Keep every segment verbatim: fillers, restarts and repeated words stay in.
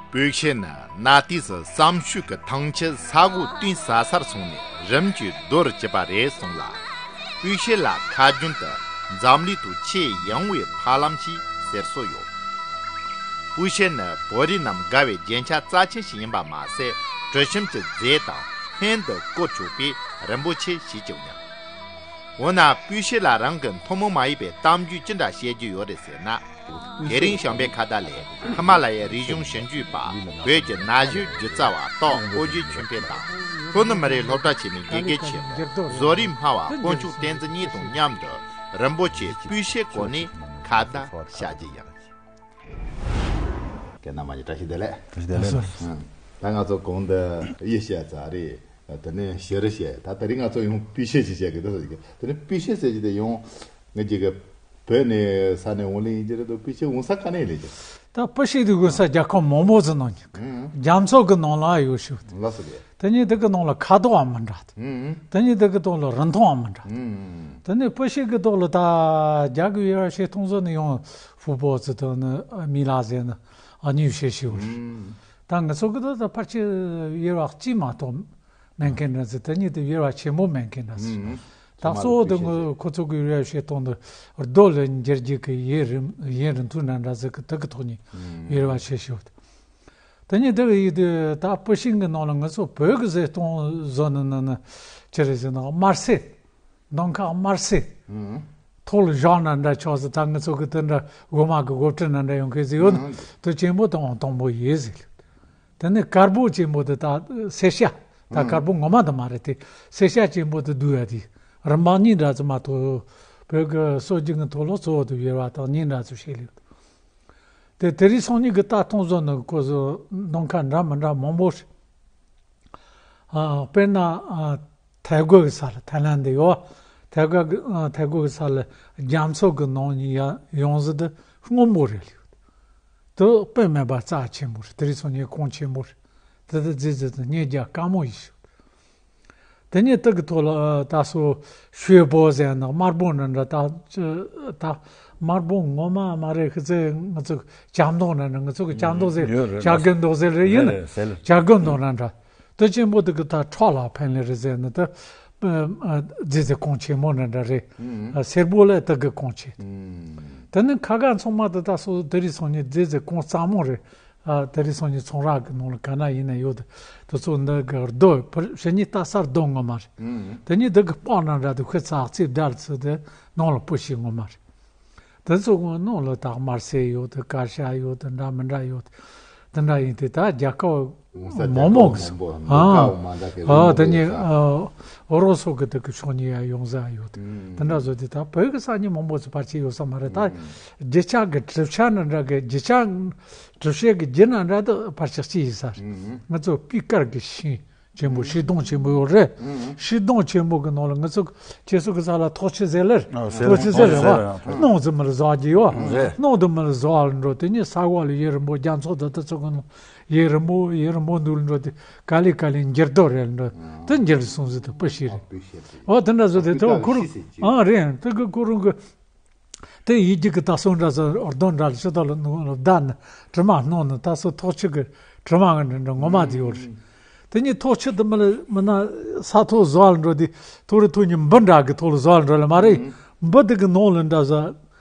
སྤོས་ཤེལ་ནི་གནའ་དུས་སུ་བསམ་ཤུལ་གྱི་ཐང་ཆུ་ས་སྒོ་བཏིང་ཟ་སར་སོང་ནས་རིམ་གྱིས་རྡོར་གྱུར་པ་རེད་གསུངས་ལ། སྤོས་ཤེལ་ལ་ཁ་རྒྱུན་དུ་འཛམ་གླིང་དུ་ཆེས་ཡངས་པའི་ཕ་ལམ་ཞེས་ཟེར་སྲོལ་ཡོད། སྤོས་ཤེལ་ནི་བོད་རིགས་རྣམས་དགའ་བའི་རྒྱན་ཆ་རྩ་ཆེན་ཞིག་ཡིན་པ་མ་ཟད། དྲི་ཞིམ་གྱི་རྫས་དང་ལྷན་དུ་བཀོལ་ཆོག་པས་རིན་པོ་ཆེ་ཞེས་བརྗོད་སྙམ། འོ་ན་སྤོས་ཤེལ་ལ་རང་གི་ཐུན་མོང་མ་ཡིན་པའི་གཏམ་རྒྱུད་ཅི་འདྲ་བཤད་རྒྱུ་ཡོད་རེད་ཟེར་ན། དེ་རིང་བྱམས་པའི་ཁ་བརྡ་ལས་ཧི་མ་ལ་ཡའི་རི་གཞུང་ཞིབ་འཇུག་པ་བོད་ཀྱི་གནའ་ཤུལ་སྒྱུ་རྩལ་བ་ཏོག་ཨོ་རྒྱན་ཆོས་འཕེལ་དང་། ལྷོ་ནུབ་མི་རིགས་སློབ་གྲྭ་ཆེན་མོའི་དགེ་རྒན་ཆེན་མོ་བཟོ་རིག་སྨྲ་བ་དཀོན་མཆོག་བསྟན་འཛིན་གཉིས་དང་མཉམ་དུ་རིན་པོ་ཆེ་སྤོས་ཤེལ་སྐོར་ནས་ཁ་བརྡ་བྱ་རྒྱུ་ཡིན། རྒན་རྣམ་པ་གཉིས་བཀྲ་ཤིས་བདེ་ལེགས། བཀྲ་ཤིས་བདེ་ལེགས། ཨ། ད་ང་ཚོ་གོང་དུ་གཡུ་བཤད་ཚར་རེད། དེ་ནས་བྱི་རུ་བཤད། ད་དེ་རིང་ང་ཚོ་ཡང་སྤོས་ཤེལ་ཞིག་བཤད་གི་འདུག་ཟེར་གི། དེ་ནས་སྤོས་ཤེལ་ཟེར་གྱི་དེ་ཡང་ང་གཅིག་གི་བོད་ནས་ས་ནས་འོང་ལེ་ཡིན་གྱི་རེད་འདུག་སྤོས་ཤེལ་འོང་ས་ག་ནས་ལེ་གྱི། ད་སྤོས་ཤེལ་དེ་འོང་ས་རྒྱལ་ཁབ་མང་པོ་ཟིན་ནང་གི། ཨང་། རྒྱ་མཚོ་གི་ནང་ལ་ཡོད་ཤོག་ལགས་སོ་གི། དེ་ནས་དེ་གི་ནང་ལ་ཁ་དོག་ཨ་མི་འདྲ། ཨང་། དེ་ནས་དེ་གི་ཐོག་ལ་རིན་ཐང་ཨ་མི་འདྲ། ཨང་། དེ་ནས་སྤོས་ཤེལ་གི་ཐོག་ལ་ད་རྒྱ་གི་ཡུལ་བ་ཤེལ་ཐོང་ཟོ་ནས་ཡོང་ཧྥུ་པོ་ཙི་དང་ནི་མི་ལ་ཟེར་ནི་ཨ་ཉུ་ཤེལ་ཤིག་ཡོད་རེད། ཨང་། ད་ང་ཚོ་གི་ད་ད་ཕལ་ཆེར་ཡུལ་བ་གཅིག་མ་གཏོགས་མེད་མཁན་འདྲ་ཟེར། དེ་ཉིད་དུ་ཡུལ་བ་ཆེན་པོ་མེད་མཁན་འདྲ་ཟེར། ཨང་། ད་གཙོ་བོ་དེ་ཚང་མ་ལ་ཁོ་ཚོ་གི་ཡུལ་བ་ཤེལ་ཐོང་དུ་རྡོ་ལ་འགྱུར་རྒྱུ་གི་ཡུན་རིང་ཡུན་རིང་ཐུང་འདྲ་འདྲ་ཟེར་གི་དེ་གི་ཐོག་ནས་ཨང་ཡུལ་བ་ཤེལ་ཤིག་ཡོད། དེ་ནས་དེ་གི་ཡིད་དུ་ད་སྤོས་ཤེལ་གི་ནང་ལ་ང་ཚོ་བོད་ཀྱི་ཟེར་གཏོང་བཟོ་ནི་ནི་ནི་ཅི་རེད་ཟེར་ན་དམར་སེར། གདོང་ཁ་དམར་སེར། ཨང་། ཐོག་ལ་བཞག་ན་འདྲ་ཆོག་ཟེར། ད་ང་ཚོ་གི་དེ་འདྲ་སྒོ་མ་གི་སྒོ་ཁྲི་ན་འདྲ་ཡོང་མཁན་ཟིག་ཡོད་ན། ཨང་། དེ་ཆེན་པོ་དང་དང་པོ་ཡིན་ཟེར། དེ་ནས་དཀར་པོ་ཆེན་པོ་དེ་ད་སེར་སྐྱ། ད་ཨང་། དཀར་པོ་ངོ་མ་དེ་མ་རེད་དེ། སེར་སྐྱ་ཆེན་པོ་དེ་བསྡུ་ཡ་དེ་རིམ་པ་གཉིས་འདྲ་ཙམ་མ་གཏོགས། བོད་ཀྱི་སྲོལ་རྒྱུན་གྱི་ཐོག་ལ་གཙོ་བོ་དེ་ཡོད་པ་དང་གཉིས་འདྲ་ཙམ་བཤད་ལེ། དེ་དེ་རིང་སང་ཉིན་གྱི་ལྟ་སྟངས་བཟོ་ནི་ཁོ་ཚོ་གདོང་ཁ་འདྲ་མི་འདྲ་མང་པོ་རེད། ཨ། དཔེར་ན། ཨ། ཐའི་གོ་གི་ས་ལ་ཐའི་ལན་དེ་ཡོད། ཐའི་གོ་གི། ཨ། ཐའི་གོ་གི་ས་ལ་རྒྱ་མཚོ་གི་ནང་ནས་ཡ་ཡོང་ཟི་དེ་སྔོན་པོ་རེད་ལེ། དེ་དཔེ་མེད་པ་རྩ་ཆེན་པོ་རེད། དེ་རིང་སང་ཉིན་གོང་ཆེན་པོ་རེད། དེ་དེ་རྫས་རྫས་དེ་རྙེད་རྒྱ་དཀའ་མོ་ཡིན་ཞིག་དེ་ནས་དེ་གི་ཐོག་ལ་ད་སོ་ཤོད་པོ་ཟེར་ན་དམར་པོ་འདྲ་འདྲ། ད་ད་དམར་པོ་ངོ་མ་མ་རེད་ཁི་ཚེ། ང་ཚོ་ལྕགས་མདོག་འདྲ་འདྲ། ང་ཚོ་གི་ལྕགས་མདོག་ཟེར། ཡོད་རེད། ལྕགས་མདོག་ཟེར་རེད། ཡིན་ན་ལྕགས་མདོག་འདྲ་འདྲ། དེ་ཆེན་པོ་དེ་གི་ད་ཁྲག་ལ་ཕན་ལེ་རེད་ཟེར་ན་ད་རྫས་རྫས་གོང་ཆེན་མོ་འདྲ་འདྲ་རེད། སེར་པོ་ལ་དེ་གི་གོང་ཆེ། དེ་ནི་ཁ་ག་ཚང་མ་དེ་ད་སོ་དེ་རིང་སང་ཉིན་རྫས་རྫས་གོང་གཙང་མོ་རེད། ཨ། དེ་རིང་སང་ཉིན་ཚོང་ར་གི་ནང་ལ་ག་ན་ཡིན་ན་ཡོད་དེ། དེ་ཚོ་འདི་གི་རྡོ་ཕར་ཕྱི་ཉིན་ལྟ་ས་རྡོ་ངོ་མ་རེད། དེ་ཉིན་དེ་གི་སྤང་ན་འདྲ་དེ་ཁོས་ཚགས་ཚིག་བརྡལ་ཚུལ་དེ་ནང་ལ་སྤོས་ཤེལ་ངོ་མ་རེད། དེ་ཚོ་གི་ནང་ལ་ད་དམར་སེར་ཡོད་དེ། དཀར་ཤ་ཡོད་དེ། འདྲ་མི་འདྲ་ཡོད་དེ། དེ་འདྲ་ཡིན་དེ་ད་རྒྱལ་ཁབ་མང་མང་གི་ཨ། ཨ། དེ་ཉིན་ཨ། ཨོ་རོ་སོ་གི་དེ་གི་ཕྱོགས་ནས་ཡ་ཡོང་ས་ཡོད་དེ། དེ་འདྲ་བཟོ་དེ་ད་བོད་གི་ས་གནས་མང་པོ་ཚོ་ཕལ་ཆེར་ཡོད་ས་མ་རེད། ད་རྒྱུ་ཆ་གི་གྲུབ་ཆ་ན་འདྲ་གི། རྒྱུ་ཆ་གྲུབ་ཆ་གི་རྒྱུ་ན་འདྲ་དེ་ཕལ་ཆེར་གཅིག་ཡིན་ས་རེད། ང་ཚོ་སྤུས་དཀར་གི་ཤིང་ཆེན་པོ། ཤིང་སྡོང་ཆེན་པོ་ཡོད་རེད། ཤིང་སྡོང་ཆེན་པོ་གི་ནང་ལ་ང་ཚོ་ཁྱེད་ཚོ་གི་ས་ལ་ཐོག་ཆུ་ཟེར་ལེ། ཨ། ཟེར། ཐོག་ཆུ་ཟེར་ལེ་བ། ཨ། སྣུམ་དུ་མི་ལ་བཟོ་རྒྱུ་ཡོད། རེད། སྣུམ་དུ་མི་ལ་བཟོ་བ་ལ་འགྲོ། དེ་ནས་ས་འོག་ལ་ཡུན་རིང་པོ་རྒྱ་མཚོ་དེ་དེ་ཚོ་གི་ནང་ཡུན་རིང་པོ་ཡུན་རིང་པོ་འདུག་ལ་འགྲོ། དེ་ག་ལེ་ག་ལེ་འགྱུར་ལྡོག་རེད་ལ་འགྲོ། དེ་འགྱུར་སོང་ཟེར་དེ་སྤོས་ཤེལ་རེད། ཨོ། དེ་འདྲ་བཟོ་དེ་ཐོག་ཁུར། ཨ། རེད། དེ་གི་ཁོ་རང་གི་དེ་ཡིད་ཀྱི་གི་ད་སོ་འདྲ་ཟེར། ཨོ། རྡོ་འདྲ་ལ་ཕྱི་ཐོག་ལ་ནུ་ལ་བརྡར་ནས་དྲི་མ་སྣང་ནས་ད་སོ་ཐོག་ཆུ་གི་དྲི་མ་གི་འདྲ་འདྲ་ངོ་མ་དེ་ཡོད་རེད། དེ་ནས་ཐོག་ཆུ་དེ་མི་ལ་མི་ན་ས་ཐོག་བཟོ་བ་ལ་འགྲོ་དེ། ཐོག་རི་ཐོག་ཉིད་འབུ་འདྲ་གི་ཐོག་ལ་བཟོ་བ་ལ་འགྲོ་ལ་མ་རེད། འབུ་དེ་གི་ནང་ལ་འདྲ་ཟེར།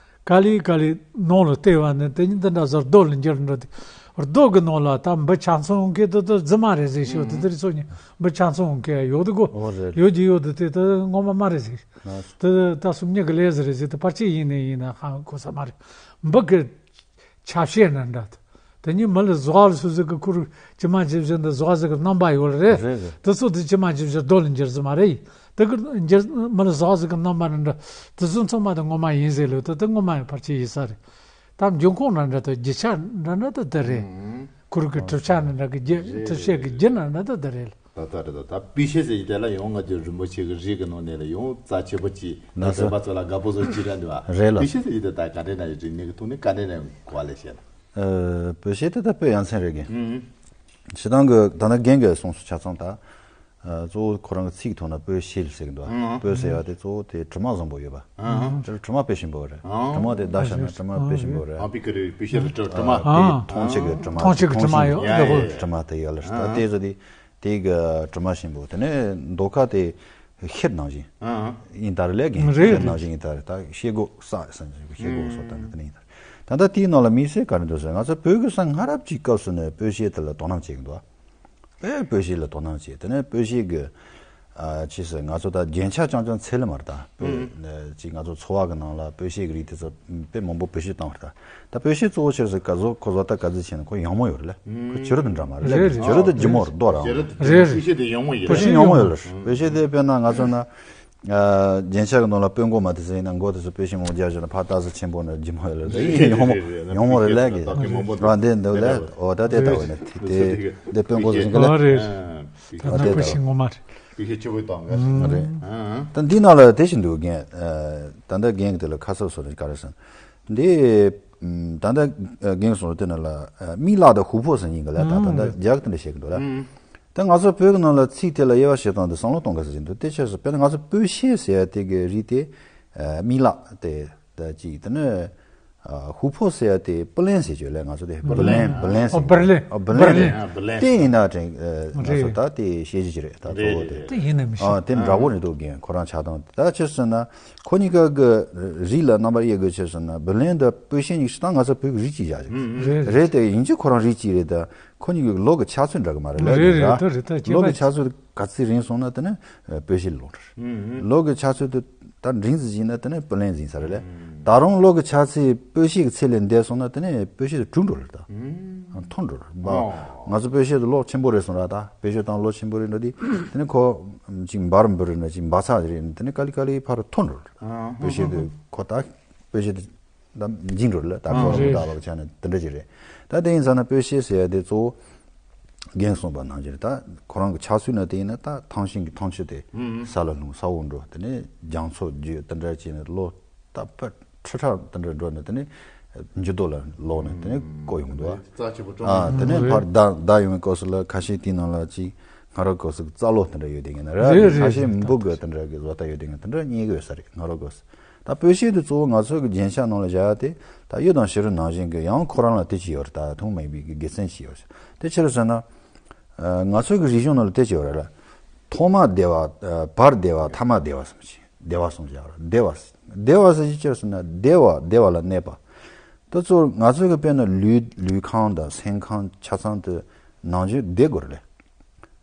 ག་ལེ་ག་ལེ་ནང་ལ་བལྟས་པ་ནི་དེ་ཉིད་དེ་འདྲ་ཟེར་རྡོ་ལ་འགྱུར་འགྲོ་དེ། རྡོ་གི་ནང་ལ་ད་འབུ་ཆ་ཚང་ཡོང་མཁན་དེ་དེ་རྫུན་མ་རེད་ཟེར་ཤོག་དེ་དེ་རིང་སང་ཉིན་འབུ་ཆ་ཚང་ཡོང་མཁན་ཡོད་དེ་གོ། ཨོ། རེད། ཡོད་ཀྱི་ཡོད་དེ། དེ་དེ་ངོ་མ་མ་རེད་ཟེར། དེ་ད་སུམ་གཉིས་ཀྱི་ལས་ཟེར་རེད་ཟེར། དེ་ཕལ་ཆེར་ཡིན་ནི་ཡིན་ན་ཧ་གོ་ས་མ་རེད། འབུ་གི་ཆ་ཤས་ན་འདྲ། དེ་ཉིད་མི་ལ་བཟོ་བ་ལ་སོ་སོ་གི་ཁུར་ཇི་མ་ཇི་བཞིན་དུ་བཟོ་བ་ཟིག་གི་རྣམ་པ་ཡོད་རེད། རེད་རེད། དེ་ཚོ་དེ་ཇི་མ་ཇི་བཞིན་རྡོ་ལ་འགྱུར་ཟི་མ་རེད། དེ་གི་འགྱུར་མི་ལ་བཟོ་བ་ཟིག་གི་རྣམ་པ་ན་འདྲ། དེ་ཚོ་ཚང་མ་དེ་ངོ་མ་ཡིན་ཟེར་ལོ། དེ་དེ་ངོ་མ་ཡང་ཕལ་ཆེར་ཡིན་ས་རེད། ད་འབྱུང་ཁུངས་ན་འདྲ་དང་རྒྱུ་ཆ་འདྲ་འདྲ་དེ་དེ་རེད། ཁུར་གི་གྲུབ་ཆ་ན་འདྲ་གི་རྒྱུ། རེད། གྲུབ་ཆ་གི་རྒྱུ་ན་འདྲ་དེ་དེ་རེད། ད་ལྟ་རེད། ད་ད་སྤུས་ཤེལ་ཟེར་གྱི་དེ་ལ་ཡང་ང་ཚོའི་རིན་པོ་ཆེ་གི་རིགས་ཀྱི་ནང་ནས་ལ་ཡང་རྩ་ཆེ་པོ་ཅིག་ན་ལ་ཚོ། བོད་པ་ཚོ་ལ་དགའ་པོ་བཟོ་ཅིག་རེད་འདུག་རེད་ལ། སྤུས་ཤེལ་ཟེར་གྱི་དེ་ད་ག་འདྲས་ན་ཡོད་རིག་གནས་ཀྱི་ཐོག་ནས་ག་འདྲས་ན་ཡོད་གོ་བ་ལས་བཤད་ན། ཨ། སྤུས་ཤེལ་དེ་ད་དཔེ་ཡ་མཚན་རེད་གི། ཨང་། སྤྱིར་བཏང་གི་ད་ནི་རྒན་གྱིས་གསུངས་སོང་ཆ་ཚང་ད། གཙོ་བོ་ཁོ་རང་གི་ཚིག་ཐོག་ན་སྤོས་ཤེལ་ཟེར་གི་འདུག་སྤོས་ཟེར་བ་དེ་གཙོ་བོ་དེ་དྲི་མ་བཟང་པོ་ཡོད་པ། དེ་ལ་དྲི་མ་དཔེ་ཞིམ་པོ་རེད། དྲི་མ་དེ་བརྡར་བཞག་ན་དྲི་མ་དཔེ་ཞིམ་པོ་རེད། ཨ་པི་ཀི་རེད། པི་ཤེ་རེད། དྲི་མ། ཨ་དེ་མཐོང་ཆེན་གི་དྲི་མ། མཐོང་ཆེན་གི་དྲི་མ་ཡོད། ཡ་ཡ་ཡ། དྲི་མ་དེ་ཡོད་ལ་ད་དེ་ཚོ་དེ་དེ་གི་དྲི་མ་ཞིམ་པོ། དེ་ནས་མདོ་ཁ་དེ་ཤེལ་ནང་བཞིན་ཡིན་ད་རེད་ལས་རྒན། རེད། ཤེལ་ནང་བཞིན་ཡིན་ད་རེད། ད་ཤེལ་སྒོ་ས་ཟེར་ཤེལ་སྒོ་སོགས་ད་ནི་དེ་ནས་ཡིན་ད་རེད། ད་ལྟ་དེའི་ནང་ལ་དམིགས་བསལ་ག་རེ་འདུག་ཟེར་ན། ང་ཚོ་བོད་ཀྱི་ས་སྔ་རབས་ཀྱི་སྐབས་སུ་ནས་སྤོས་ཤེལ་དེ་ལ་དོ་སྣང་བྱེད་ཀྱི་འདུག་དཔེ་སྤོས་ཤེལ་ལ་དོ་སྣང་བྱས། དེ་ནས་སྤོས་ཤེལ་གྱི་ཨ་ཅི་ཟེར། ང་ཚོ་ད་རྒྱན་ཆ་རྐྱང་རྐྱང་འཚལ་ལེ་མ་རེད་ད། སྤོས་ཅིག་ང་ཚོ་འཚོ་བ་གི་ནང་ལ་སྤོས་ཤེལ་གྱི་རིགས་དེ་ཚོ་དཔེ་མང་པོ་བེད་སྤྱོད་བཏང་བ་རེད་ད། ད་སྤོས་ཤེལ་གཙོ་བོ་ཆེར་ཟེར་ག་ཟོ་ཁོ་བཟོ་ལྟ་ག་ཚོད་བྱས་ན་ཁོ་ཡང་མོ་ཡོད་རེད་ལ། ཁོ་བྱུ་རུ་དང་འདྲ་མ་རེད་ལ། རེད་རེད། བྱུ་རུ་དེ་ལྗིད་མོ་རེད། རྡོ་རང་རེད། རེད་རེད། སྤོས་ཤེལ་དེ་ཡང་མོ་ཡོད་རེད། སྤོས་ཤེལ་ཡང་མོ་ཡོད་རེད། སྤོས་ཤེལ་དེ་དཔེར་ན་ང་ཚོ་ན། རྒྱན་ཆ་གི་ནང་ལ་སྤོས་མགོ་མ་དེ་ཟེར་ན། མགོ་དེ་ཚོ་སྤོས་ཤེལ་མང་རྒྱག་བྱས་ན་ཕར་ལྟ་ས་ཆེན་པོ་ན་ལྗིད་མོ་ཡོད་ལ། ད་ཡིན་ཡང་མོ་ཡང་མོ་རེད་ལས་ཀྱི་ར་འདི་འདུག་ལས། འོ་ད་དེ་ལྟ་བུ་ནི་དེ་དེ་དེ་སྤོས་མགོ་ཟེར་གི་ལ། ཨ་རེད། ད་ཨ་ན་དེ་སྤོས་ལྟ་བུ་ཤེལ་མགོ་མ་རེད། སྤོས་ཤེལ་ཆེ་བོ་དང་ག་རེད། ད་འདི་ནང་ལ་དེ་བཞིན་དུ་རྒན། ད་ལྟ་རྒན་གི་དེ་ལ་ཁ་གསབ་སོགས་ནི་ག་རེ་ཟེར་ན། འདི་ད་ལྟ་རྒན་གསུངས་དེ་ནང་ལ་མིག་ལག་དང་ཧུ་ཕོ་ཟེར་ཡིན་གི་ལ། ད་ད་ལྟ་རྒྱ་གི་དེ་འདྲ་བཤད་གི་འདུག་ལ། ད་ང་ཚོ་བོད་ཀྱི་ནང་ལ་ཚིག་དེ་ལ་དབྱེ་བ་ཕྱེ་སྟངས་དེ་བསམ་བློ་གཏོང་དགོས་ས་ཞིག་འདུག་དེ་ཆོས་སུ་དཔེར་ན་ང་ཚོ་སྤོས་ཤེལ་ཟེར་ཡ་དེ་གི་རིགས་དེ་མིག་ལག་དེ་ད་ཅིག་དེ་ནས་ཧུ་ཕོ་ཟེར་ཡ་དེ་པུ་ལེན་ཟེར་ཆོས་ལས། ང་ཚོ་དེ་པུ་ལེན་པུ་ལེན་ཟེར། པུ་ལེན། ཨ་པུ་ལེན་རེད། དེ་ཡིན་ན་དྲན་ང་ཚོ་ད་དེ་ཤེས་རྒྱུ་ཅིག་རེད། ད་གཙོ་བོ་དེ་དེ་ཡིན་ན་མི་ཤེས། དེ་འདྲ་བོ་རེད་འདུག་རྒན། ཁོ་རང་ཆགས་སྟངས་ད་ཆོས་སུ་ན་ཁོ་གཉིས་ཀ་གི་རིགས་ལ་རྣམ་པར་དབྱེ་དགོས་ཆོས་སུ་ན། པུ་ལེན་དང་སྤོས་ཤེལ་གཉིས་ཤིག་ད་ང་ཚོ་བོད་ཀྱི་རིགས་གཅིག་བཞག་ཅིག་རེད། དེ་ཡིན་གཅིག་ཁོ་རང་རིགས་གཅིག་རེད། ད་ཁོ་གཉིས་ཀྱི་ལོ་གི་ཆགས་ཚོད་འདྲ་གི་མ་རེད་ལ། རེད་རེད། ད་རེད། ད་ལོ་གི་ཆགས་ཚོད་ག་ཚོད་རིང་སོང་ན་དེ་ནི་སྤོས་ཤེལ་ལོ་རེད། ལོ་གི་ཆགས་ཚོད་དེ་ད་འབྲིང་ཙམ་ཞིག་ན་དེ་ནི་པུ་ལེན་ཟིན་ས་རེད་ལ། ད་རུང་ལོ་གི་ཆགས་ཚོད་སྤོས་ཤེལ་གི་ཚད་ལས་འདས་སོང་ན་དེ་ནི་སྤོས་ཤེལ་དེ་གྲུབ་འགྲོ་རེད། ད་མཐོ་འགྲོ་རེད་པ། ང་ཚོ་སྤོས་ཤེལ་དེ་ལོ་ཆེན་པོ་རེད་སོང་ར། ད་སྤོས་ཤེལ་དང་ལོ་ཆེན་པོ་རེད་འགྲོ་དུས་དེ་ནི་ཁོ་ཅིག་འབར་འབུར་རེད་ན་ཅིག་འབར་ཚ་རེད་ན་དེ་ནི་ག་ལེ་ག་ལེ་ཕར་མཐོ་འགྲོ་རེད། སྤོས་ཤེལ་དེ་ཁོ་ད་སྤོས་ཤེལ་དེ། ད་འཇིག་འགྲོ་ལ། ད་ཨ་ཁོ་རང་རེད། ད་བག་ཆགས་ནས་དེ་འདྲ་ཅིག་རེད། ད་དེ་ཡིན་ཙང་ན་སྤོས་ཤེལ་ཟེར་ཡ་དེ་གཙོ་བོ་རྒན་གསུངས་པ་ནང་བཞིན་རེད། ད་ཁོ་རང་གི་ཆགས་ཚུལ་ན་དེ་ཡིན་ན་ད་ཐང་ཤིང་གི་ཐང་ཆུ་དེ་ས་ལ་ལྷུང་ས་འོག་འགྲོ། དེ་ནས་རྒྱ་མཚོ་བརྒྱུད་དེ་འདྲ་བྱས་ནས་ལོ་ད་ཕར་ཁྲི་ཕྲག་དེ་འདྲ་འགྲོ་ནས་དེ་ནས་འགྱུར་ལྡོག་ལ་ལོག་ནས་དེ་ནས་བསྐོར་ཡོང་འདུག་རྩ་ཆེ་པོ་བཀྲམ། ཨ་དེ་ནས་ཕར་བདའ་བདའ་ཡོང་བའི་སྐབས་སུ་ལ་ཁ་ཤས་དེའི་ནང་ལ་ཅིག་སྔ་རབས་སྐབས་སུ་རྩ་ལོ་དེ་འདྲ་ཡོད་དེ་ངེས་ན་རེད། རེད་རེད། ཁ་ཤས་རེད། འབུ་གི་དེ་འདྲ་གི་བཟོ་ལྟ་ཡོད་དེ་ངེས་དེ་འདྲ་རྙེད་གི་ཡོད་ས་རེད། སྔ་རབས་སྐབས་སུ། ད་སྤོས་ཤེལ་དེ་གཙོ་བོ་ང་ཚོ་གི་རྒྱན་ཆ་ནང་ལ་བཞག་ཡ་དེ་ད་གཡུ་དང་བྱུ་རུ་ནང་བཞིན་གི་ཡང་ཁོ་རང་ལ་དེ་ཅིག་ཡོད་རེད། ད་ཐུང་མིན་པའི་གི་དགེ་མཚན་ཅིག་ཡོད་རེད། དེ་ཅི་རེད་ཟེར་ན། ཨ་ང་ཚོ་གི་རིག་གཞུང་ནང་ལ་དེ་ཅིག་ཡོད་རེད་ལ། ཐོག་མ་བདེ་བ། ཨ་བར་བདེ་བ། ཐ་མ་བདེ་བ་ཟེར་མ་ཅིག་བདེ་བ་གསུམ་བཞག་རེད། བདེ་བ་བདེ་བ་ཟེར་གྱི་ཅི་རེད་ཟེར་ན་བདེ་བ་བདེ་བ་ལ་གནས་པ། ད་གཙོ་བོ་ང་ཚོ་གི་དཔེར་ན་ལུས་ལུས་ཁམས་དང་སེམས་ཁམས་ཆ་ཚང་དེ་ནང་བཞིན་བདེ་དགོས་རེད་ལ།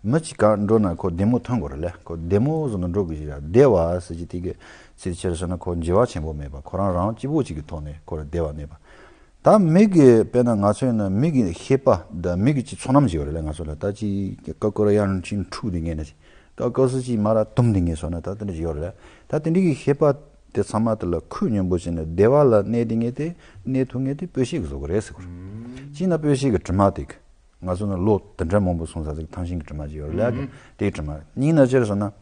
མི་གཅིག་ག་འགྲོ་ན་ཁོ་བདེ་མོ་ཐོན་དགོས་རེད་ལ། ཁོ་བདེ་མོ་བཟོ་ནས་འགྲོ་དགོས་ཀྱི་རེད། བདེ་བ་ཟེར་གྱི་དེ་གི་ཚིག་ཕྱིར་ཟེར་ན་ཁོ་འགྱུར་བ་ཆེན་པོ་མེད་པ། ཁོ་རང་རང་སྐྱིད་པོ་གཅིག་གི་ཐོག་ནས་ཁོ་རང་བདེ་བ་གནས་པ། ད་མི་གི་དཔེར་ན་ང་ཚོ་ཡིན་ན་མི་གི་ཤེས་པ་དང་མི་གི་ཅིག་ཚོར་སྣང་ཅིག་ཡོད་རེད་ལ། ང་ཚོ་ལ་ད་ཅིག་ཀ་ཀོ་ར་ཡང་ཅིག་འཁྲུག་དེ་ངེས་ན་ཅིག་ཀ་ཀོ་སུ་ཅིག་མ་ར་དུམ་དེ་ངེས་སོང་ན་ད་དེ་འདྲ་ཅིག་ཡོད་རེད་ལ། ད་དེ་འདྲ་གི་ཤེས་པ་དེ་ཚང་མ་དེ་ལ་ཁུག་སྙོམས་པོ་བྱས་ནས་བདེ་བ་ལ་གནས་དེ་ངེས་དེ་གནས་ཐུབ་ངེས་དེ་སྤོས་ཤེལ་གི་བཟོ་གི་རེད་ཟེར་གི་རེད། གཅིག་ན་སྤོས་ཤེལ་གི་དྲི་མ་དེ་གི་ང་ཚོ་ནི་ལོ་དེ་འདྲ་མང་པོ་སོང་ས་ཟིག་ཐང་ཤིང་གི་དྲི་མ་ཅིག་ཡོད་རེད་ལ། དེའི་དྲི་མ། གཉིས་ན་ཅི་རེད་ཟེར་ན།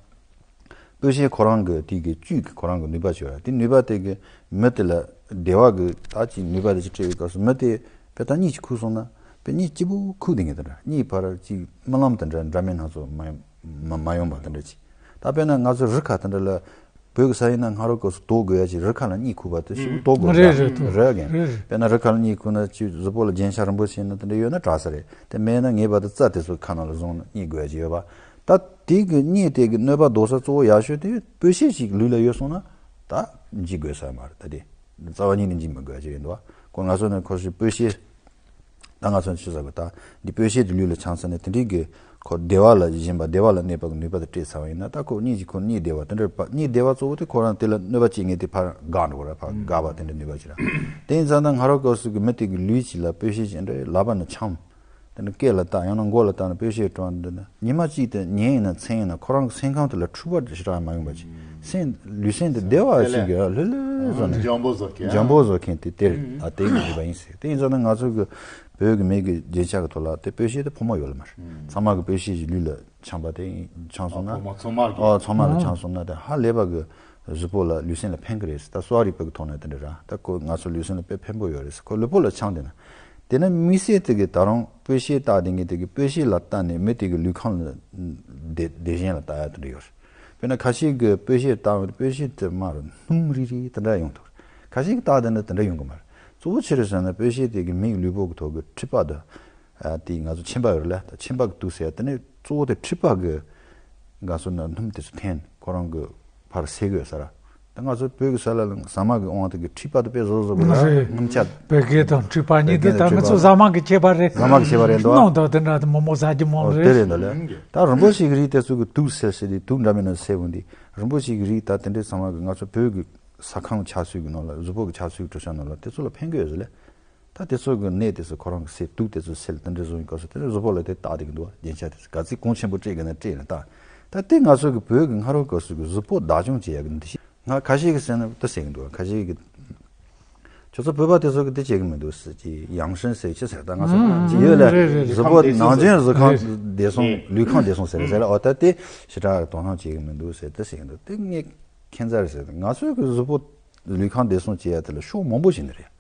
སྤོས་ཤེལ་ཁོ་རང་གི་དེ་གི་བཅུད་ཀྱི་ཁོ་རང་གི་ནུས་པ་ཅིག་ཡོད་རེད། དེ་ནུས་པ་དེ་གི་མི་དེ་ལ་བདེ་བ་གི་ད་ཅིག་ནུས་པ་དེ་ཅིག་སྤྲད་པའི་སྐབས་སུ་མི་དེ་དཔེ་ད་གཉིད་ཅིག་ཁུག་སོང་ན་དཔེ་གཉིད་སྐྱིད་པོ་ཁུག་དེ་ངེས་དེ་འདྲ། གཉིད་ཕར་ཅིག་རྨི་ལམ་དེ་འདྲ་འདྲ་མིན་སྣ་ཚོགས་མ་མ་མ་ཡོང་བ་དེ་འདྲ་ཅིག་ད་དཔེར་ན་ང་ཚོ་རི་ཁ་དེ་འདྲ་ལ། བོད་ཀྱི་ས་ཡིན་ན་སྔ་རབས་སྐབས་སུ་དོག་དགོས་ཡ་ཅིག་རི་ཁ་ལ་གཉིད་ཁུག་པ་དེ་ཞིག་དོག་དགོས་རེད། རེད་རེད། རེད་རྒན། རེད་རེད། དཔེར་ན་རི་ཁ་ལ་གཉིད་ཁུག་ན་ཅིག་གཟུགས་པོ་ལ་རྒྱན་ཆ་རིན་པོ་ཆེ་ན་དེ་འདྲ་ཡོད་ན་དྲག་ས་རེད། དེ་མེད་ན་ངེས་པར་དུ་རྩྭ་དེ་ཚོ་ཁ་ནང་ལ་བཟུང་ནས་གཉིད་དགོས་ཡ་ཅིག་ཡོད་པ། ད་དེ་གི་གཉིད་དེ་གི་གནོད་པ་ཟློག་ས་གཙོ་བོ་ཡག་ཤོས་དེ་སྤོས་ཤེལ་ཅིག་ལུས་ལ་ཡོད་སོང་ན་ད་འཇིག་དགོས་ས་མ་རེད། ད་དེ་རྩ་བ་ཉིད་ནས་འཇིག་མི་དགོས་ཡ་ཅིག་ཡིན་འདུག་བ། ཁོ་ང་ཚོ་ནས་ཁོ་ཞིག་སྤོས་ཤེལ། ད་ང་ཚོ་ཆུ་ཟག་གི་ད་འདི་སྤོས་ཤེལ་དུ་ལུས་ལ་འཆང་ས་ནས་དེ་འདྲའི་གི་ཁོ་བདེ་བ་ལ་སྦྱིན་པ་བདེ་བ་ལ་གནས་པ་གི་ནུས་པ་དེ་སྤྲད་ཚར་བ་ཡིན་ན་ད་ཁོ་གཉིད་ཀྱི་ཁོ་གཉིད་བདེ་བ་དེ་འདྲ་པ་གཉིད་བདེ་བ་གཙོ་བོ་དེ་ཁོ་རང་དེ་ལ་གནོད་པ་བྱེད་མཁན་དེ་ཕར་འགག་འགྲོ་གི་ར། ཕར་འགག་པ་དེ་འདྲ་ནུས་པ་ཅིག་ར། དེ་ཡིན་ཙང་ད་སྔ་རབས་སྐབས་སུ་གི་མི་དེ་གི་ལུས་ཅིག་ལ་སྤོས་ཤེལ་ཅིག་འདྲ་ལག་པ་ནས་འཆང་། དེ་ནས་སྐེ་ལ་བཏགས་ཡང་ན་མགོ་ལ་བཏགས་ནས་སྤོས་ཤེལ་བཀྲམ་འདི་ནི་ཉི་མ་གཅིག་དང་ཉིན་ཡིན་ན་མཚན་ཡིན་ན་ཁོ་རང་གི་སེམས་ཁམས་དེ་ལ་འཁྲུག་པ་ཞེ་དྲག་མ་ཡོང་བ་ཅིག་སེམས་ལུས་སེམས་དེ་བདེ་བ་ཞིག་གི་ལྷོད་ལྷོད་བཟོ་ནས་འཇམ་པོ་བཟོ་མཁན། འཇམ་པོ་བཟོ་མཁན་དེ་དེར་ཨ་དེ་ཡིན་པ་ཡིན་ཟེར། དེ་ཡིན་ཙང་ན་ང་ཚོ་གི་བོད་ཀྱི་མི་གི་རྒྱན་ཆ་གི་ཐོག་ལ་དེ་སྤོས་ཤེལ་དེ་ཕོ་མོ་ཡོད་ལ་མ་རེད། ཚང་མ་གི་སྤོས་ཤེལ་ཞིག་ལུས་ལ་འཆང་པ་དེ་འཆང་སོང་ན། ཨ་ཕོ་མོ་ཚང་མ་གི་ཨ་ཚང་མ་ལ་འཆང་སོང་ན་དེ་ཧ་ལས་པ་གི་གཟུགས་པོ་ལ་ལུས་སེམས་ལ་ཕན་གི་རེད་ཟེར། ད་གསོ་བ་རིག་པ་གི་ཐོག་ནས་དེ་འདྲ་ར། ད་ཁོ་ང་ཚོ་ལུས་སེམས་ལ་དཔེ་ཕན་པོ་ཡོད་རེད་ཟེར། ཁོ་ལུས་པོ་ལ་འཆང་དེ་ན། དེ་ནས་དམིགས་བསལ་དེ་གི་ད་རུང་སྤོས་ཤེལ་བཏགས་དེ་ངས་དེ་གི་སྤོས་ཤེལ་ལ་བལྟས་ནས་མི་དེ་གི་ལུས་ཁམས་ལ་དེ་དེ་བཞིན་ལ་བལྟ་ཡ་དེ་འདྲ་ཡོད་རེད། དཔེར་ན་ཁ་ཤས་ཀྱིས་སྤོས་ཤེལ་བཏགས་པའི་སྤོས་ཤེལ་དེ་མར་སྣུམ་རིལ་རིལ་དེ་འདྲ་ཡོང་ཐུབ་རེད། ཁ་ཤས་ཀྱིས་བཏགས་དེ་འདྲ་དེ་འདྲ་ཡོང་གི་མ་རེད། གཙོ་བོ་ཆི་རེད་ཟེར་ན་སྤོས་ཤེལ་དེ་གི་མིའི་ལུས་པོ་གི་ཐོག་གི་མཁྲིས་པ་དང་། ཨ་དེ་ང་ཚོ་མཆིན་པ་ཡོད་རེད་ལ། ད་མཆིན་པ་གི་དུག་ཟེར་ཡ་དེ་ནི་གཙོ་བོ་དེ་མཁྲིས་པ་གི་ང་ཚོ་ན་སྣུམ་དེ་ཚོ་འཐེན་ཁོ་རང་གི་ཕར་སེལ་གི་ཡོད་ས་ར། ད་ང་ཚོ་བོད་ཀྱི་ས་ལ་ཟ་མ་གི་དབང་དེ་གི་མཁྲིས་པ་དེ་དཔེ་བཟོ་བཟོ་གི་ར། རེད། སྣུམ་ཆ། བད་ཀན་དང་མཁྲིས་པ་གཉིས་དེ་ད་ང་ཚོ་ཟ་མ་གི་ཁྱད་པར་རེད། ཟ་མ་གི་ཁྱད་པར་རེད་འདུག་ཨ། སྣུམ་དང་དེ་འདྲ་དེ་མང་པོ་ཟ་རྒྱུ་མང་རེད། དེ་རེད་འདུག་ལ། ད་རིན་པོ་ཆེ་གི་རིགས་དེ་ཚོ་གི་དུག་སེལ་སེལ་དེ་དུག་འདྲ་མིན་ན་སེལ་འོང་དེ་རིན་པོ་ཆེ་གི་རིགས་ད་དེ་འདྲའི་ཟ་མ་གི་ང་ཚོ་བོད་ཀྱི་ས་ཁམས་ཆགས་ཚུལ་གི་ནང་ལ་གཟུགས་པོ་གི་ཆགས་ཚུལ་གི་གྲུབ་ཆ་ནང་ལ་དེ་ཚོ་ལ་ཕན་གི་ཡོད་ཟེར་ལ། ད་དེ་ཚོ་གི་ནད་དེ་ཚོ་ཁོ་རང་གི་སེལ་དུག་དེ་ཚོ་སེལ་དེ་འདྲ་བཟོ་ཡིན་སྐབས་སུ་དེ་འདྲ་གཟུགས་པོ་ལ་དེ་བཏགས་བསྡད་ཀྱི་འདུག་བ། རྒྱན་ཆ་དེ་ཚོ་ག་ཚོད་གོང་ཆེན་པོ་སྤྲད་ཀྱི་ན་སྤྲད་ལ་བཏགས། ད་དེ་ང་ཚོ་གི་བོད་ཀྱི་སྔ་རོལ་སྐབས་སུ་གི་གཟུགས་པོ་བདག་སྐྱོང་བྱེད་ཡ་གི་འདུ་ཤེས་ང་ཁ་ཤས་ཀྱི་ཟེར་ན་དེ་ཟེར་གྱི་འདུག་ཁ་ཤས་ཀྱི་ཁྱོད་ཚོ་བོད་པ་དེ་ཚོ་གི་དེ་བྱེད་ཀྱི་མི་འདུག་ཟེར་གྱི་ཡང་ཧྲན་ཟེར་ཅི་ཟེར། ད་ང་ཚོ་ཨང་ཅི་ཡོད་ལ་རེད་རེད། གཟུགས་པོ་ནང་ཆེན་གཟུགས་ཁམས་བདེ་སོང་ལུས་ཁམས་བདེ་སོང་ཟེར་ཟེར་ལ། འོ་ད་དེ་ཞེ་དྲག་དོ་སྣང་བྱེད་ཀྱི་མི་འདུག་ཟེར་དེ་ཟེར་གྱི་འདུག་དེ་ངས་ཁྱད་མཚར་ཟེར། ང་ཚོའི་གི་གཟུགས་པོ་ལུས་ཁམས་བདེ་སོང་བྱེད་ཡ་དེ་ལ་ཕྱོགས་མང་པོ་ཞིག་ནི་རེད།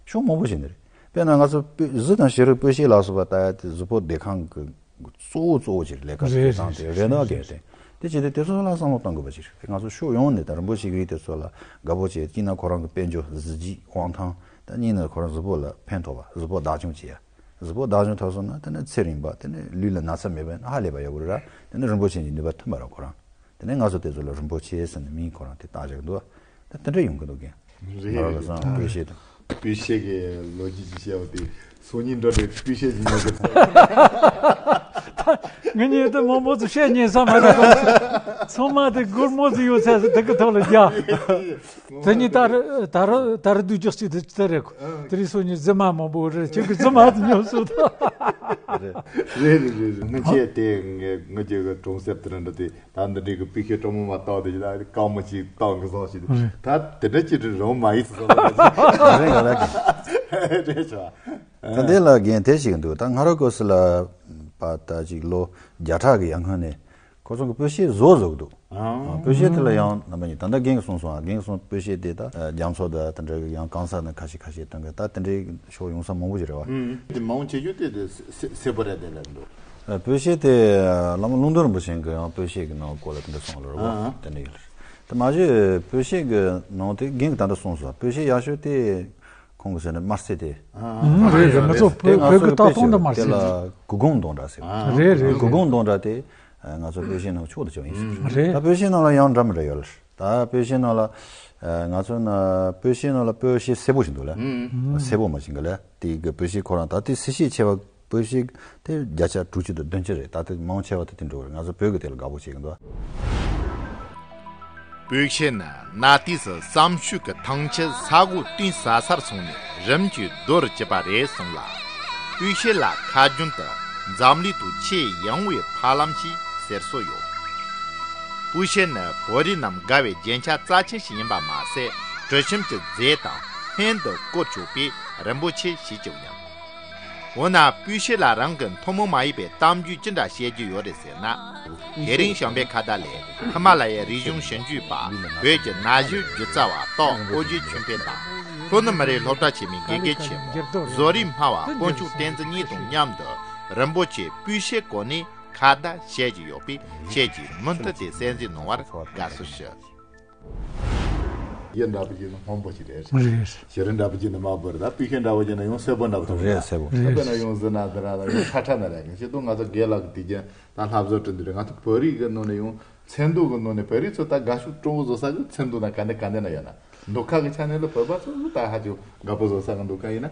ཕྱོགས་མང་པོ་ཞིག་ནི་རེད། དཔེར་ན་ང་ཚོ་སྤོས་གཟི་དང་བྱི་རུ་སྤོས་ཤེལ་ལ་སོགས་པ་ལྟ་ཡ་དེ་གཟུགས་པོ་བདེ་ཁམས་ཀྱི་གཙོ་བོ་གཙོ་བོ་ཅིག་ལས་ཀ་རེད། བྱེད་སྟངས་དེ་རེད་འདུག་གལ་ཏེ། དེ་བྱས་ཏེ་དེ་ཚོ་ལ་བསམ་བློ་གཏོང་དགོས་པ་ཅིག་རེད། ང་ཚོ་ཕྱོགས་ཡོངས་ནས་དང་རིན་པོ་ཆེ་གི་རིགས་དེ་ཚོ་ལ་དགའ་པོ་བྱས། གཅིག་ན་ཁོ་རང་གི་དཔལ་འབྱོར་གཟི་བརྗིད་དབང་ཐང་དང་གཉིས་ན་ཁོ་རང་གཟུགས་པོ་ལ་ཕན་ཐོགས་པ། གཟུགས་པོ་བདག་སྐྱོང་བྱེད་ཡ། གཟུགས་པོ་བདག་སྐྱོང་ཐོབ་སོང་ན་དེ་ནི་ཚེ་རིང་པ་དེ་ནི་ལུས་ལ་ན་ཚ་མེད་པ་ཧ་ལས་པ་ཡོད་དགོས་རེད་ར། དེ་ནི་རིན་པོ་ཆེ་གི་ནུས་པ་ཐོན་པ་ར་ཁོ་རང་། དེ་ནས་ང་ཚོ་དེ་ཚོ་ལ་རིན་པོ་ཆེ་ཟེར་ནས་མིང་ཁོ་རང་དེ་བཏགས་བཞག་འདུག་ད་དེ་འདྲ་ཡོང་གི་འདུག་གན། རེད། ང་རང་ལ་བསམ་སྤོས་ཤེལ་དང་། སྤོས་ཤེལ་གྱི་ལོ་རྒྱུས་ཅིག་བཤད་པ་དེ་སང་ཉིན་འགྲོ་དེ་སྤོས་ཤེལ་ཅིག་ཉོ་གི་ཚར། ངེད་གཉིས་དེ་མང་པོ་ཚོ་བཤད་ཉན་ས་མ་རེད་གོ། ཚང་མ་དེ་སྒོར་མོ་ཟིག་ཡོད་ཚད་དེ་གི་ཐོག་ལ་རྒྱག་དེ་གཉིས་ད་རུ་ད་རུ་ད་རུ་སྡུག་ཅག་ཅིག་དེ་ཅི་ད་རེད་གོ། དེ་རིང་སང་ཉིན་རྫི་མ་མང་པོ་རེད། ཁྱེད་ཀྱི་རྫི་མ་དེ་ཉོ་སོང་ད། རེད་རེད་རེད་རེད། ངས་བྱས་དེ་ངས་ངས་ཀྱི་གྲོང་གསེབ་དེ་རེད་འདྲ་དེ། ད་འདི་འདྲའི་གི་སྤུས་ཤེལ་སྤྲང་མོ་མ་བཏགས་དེ་ད་རྐང་མོ་གཅིག་བཏགས་གི་བཟོ་ཞིག་རེད། ད་དེ་འདྲ་ཅིག་རེད་རང་མ་ཡིན་སོ་སོ་རེད་ཡོད་ལ། རེད་ཆོག་ད་འདི་ལ་རྒན་དེ་ཞིག་འདུག་ད་སྔ་རོལ་སྐབས་སུ་ལ་པ་ད་ཅིག་ལོ་བརྒྱ་ཕྲག་གི་ཡར་སྔོན་ནས་ཁོ་ཚོ་གི་སྤུས་ཤེལ་བཟོ་བཟོ་གི་འདུག་ཨ། སྤུས་ཤེལ་དེ་ལ་ཡང་རྣམ་པ་གཉིས་ད་ལྟ་རྒན་གྱིས་གསུངས་སོང་། ཨ། རྒན་གྱིས་གསུངས་སྤུས་ཤེལ་དེ་ད་རྒྱ་མཚོ་དང་དེ་འདྲ་གི་ཡང་གང་ས་ནས་ཁ་ཤས་ཁ་ཤས་བཏོན་གི། ད་དེ་འདྲའི་ཕྱོགས་ཡོང་ས་མང་པོ་ཞིག་རེད་བ། ཨུམ། དེ་མང་ཆེ་ཤོས་དེ་དེ་སེ་སེ་སེ་པོ་རེད་དེ་ལ་འདུག་ཨ། སྤུས་ཤེལ་དེ་བླ་མ་ཀློང་རྡོལ་རིན་པོ་ཆེ་གིས་ཡང་སྤུས་ཤེལ་གྱི་ནང་སྐོར་ལ་དེ་འདྲ་གསུངས་ལ་རེད་བ། ཨ། དེ་འདྲ་ཡོད་རེད། དེ་མ་གཞི་སྤུས་ཤེལ་གྱི་ནང་དེ་རྒན་གྱིས་ད་ལྟ་གསུངས་སོང་། སྤུས་ཤེལ་ཡག་ཤོས་དེ་ཁོང་གིས་ཟེར་ན་དམར་སེར་དེ། ཨ། ཨུམ། རེད་རེད། ང་ཚོ་དེ་བོད་ང་བོད་ཚོ་གི་ལྟ་སྟངས་དེ་དམར་དེ་སེར་ལ་རེད། གུར་གུམ་མདོང་འདྲ་ཟེར་བ། རེད་རེད། གུར་གུམ་མདོང་འདྲ་དེ་ང་ཚོ་སྤུས་ཤེལ་ནང་ཕྱོགས་དེ་ཅོག་ཡིན་ཟེར། རེད། ད་སྤུས་ཤེལ་ནང་ལ་ཡང་འདྲ་མི་འདྲ་ཡོད་ལ། ད་སྤུས་ཤེལ་ནང་ལ་ང་ཚོ་ན་སྤུས་ཤེལ་ནང་ལ་སྤུས་ཤེལ་སེར་པོ་ཞིག་འདུག་ལ། ཨུམ། སེར་པོ་མ་ཞིག་གི་ལ་དེ་གི་སྤུས་ཤེལ་ཁོ་རང་ད་དེ་སེར་ཤས་ཆེ་བ། སྤུས་ཤེལ་དེ་བརྒྱ་ཆ་དྲུག་ཅུ་དང་བདུན་ཅུ་རེད། ད་དེ་མང་ཆེ་བ་དེ་དེ་འགྲོ་གི་རེད། ང་ཚོ་བོད་ཀྱི་དེ་ལ་དགའ་པོ་བྱེད་ཀྱི་འདུག་སྤུས་ཤེལ་ནི་གནའ་དུས་སུ་བསམ་ཤུགས་ཀྱི་ཐང་ཆེན་ས་སྒོ་གཏིང་ཟབ་སར་སོང་ནས་རིམ་གྱིས་རྡོར་གྱུར་པ་རེད་གསུངས་ལ། སྤུས་ཤེལ་ལ་ཁ་རྒྱུན་དུ་འཛམ་གླིང་དུ་ཆེས་ཡངས་པའི་ཕ་ལམ་ཞེས་ཟེར་སྲོལ་ཡོད། སྤུས་ཤེལ་ནི་བོད་རིགས་རྣམས་དགའ་བའི་རྒྱན་ཆ་རྩ་ཆེན་ཞིག་ཡིན་པ་མ་ཟད། དྲི་ཞིམ་གྱི་རྫས་དང་ལྷན་དུ་བཀོལ་ཆོག་པས་རིན་པོ་ཆེ་ཞེས་བརྗོད་སྙམ། འོ་ན་སྤུས་ཤེལ་ལ་རང་གི་ཐུན་མོང་མ་ཡིན་པའི་གཏམ་རྒྱུད་ཅི་འདྲ་བཤད་རྒྱུ་ཡོད་རེད་ཟེར་ན། དེ་རིང་བྱམས་པའི་ཁ་བརྡ་ལས་ཧི་མ་ལ་ཡའི་རིག་གཞུང་ཞིབ་འཇུག་པ་བོད་ཀྱི་གནའ་གཞུང་སྒྱུ་རྩལ་བ་ཏོག་ཨོ་རྒྱན་ཆོས་འཕེལ་དང་། ལྷོ་ནུབ་མི་རིགས་སློབ་གྲྭ་ཆེན་མོའི་དགེ་རྒན་ཆེན་མོ་བཟོ་རིག་སྨྲ་བ་དཀོན་མཆོག་བསྟན་འཛིན་གཉིས་དང་མཉམ་དུ་རིན་པོ་ཆེའི་སྤུས་ཤེལ་སྐོར་ནས་ཁ་བརྡ་བྱེད་ཀྱི་ཡོད་པས། ཁྱེད་ཀྱིས་མུ་མཐུད་དེ་གསན་གཟིགས་གནང་བར་དགའ་བསུ་ཞུ། གཡུ་འདྲ་པོ་ཅིག་ནི་སྔོན་པོ་ཅིག་རེད། རེད། བྱི་རུ་འདྲ་པོ་ཅིག་ནི་དམར་པོ་རེད། ད་སྤུས་ཤེལ་འདྲ་པོ་ཅིག་ནི་ཡང་སེར་པོ་འདྲ་པོ་ཐོབ་རེད། སེར་པོ་རེད། དཔེར་ན་ཡང་གཟི་ན་འདི་ར་ཡང་ཁྲ་ཁྲ་ན་ར་ཡང་ཅི་ཏུ་ང་ཚོ་རྒན་ལགས་ཀྱི་དུས་རྒྱུན་ད་ལྷ་བཟོ་བྲིས་འདི་རེད། ང་ཚོ་བོད་རིགས་ཀྱི་ནང་ནས་ཡང་ཚེ་མདོ་གི་ནང་ནས་བོད་རིགས་ཚོ་ད་དགའ་ཤོས་སྤྲང་པོ་བཟོ་ས་གི་ཚེ་མདོ་ན་ག་འདི་ག་འདི་ན་ཡོད་ན། མདོ་ཁ་གི་ཆ་ནས་ལ་བོད་པ་ཚོ་ད་ཧ་ཅང་དགའ་པོ་བཟོ་ས་གི་མདོ་ཁ་ཡིན་ན།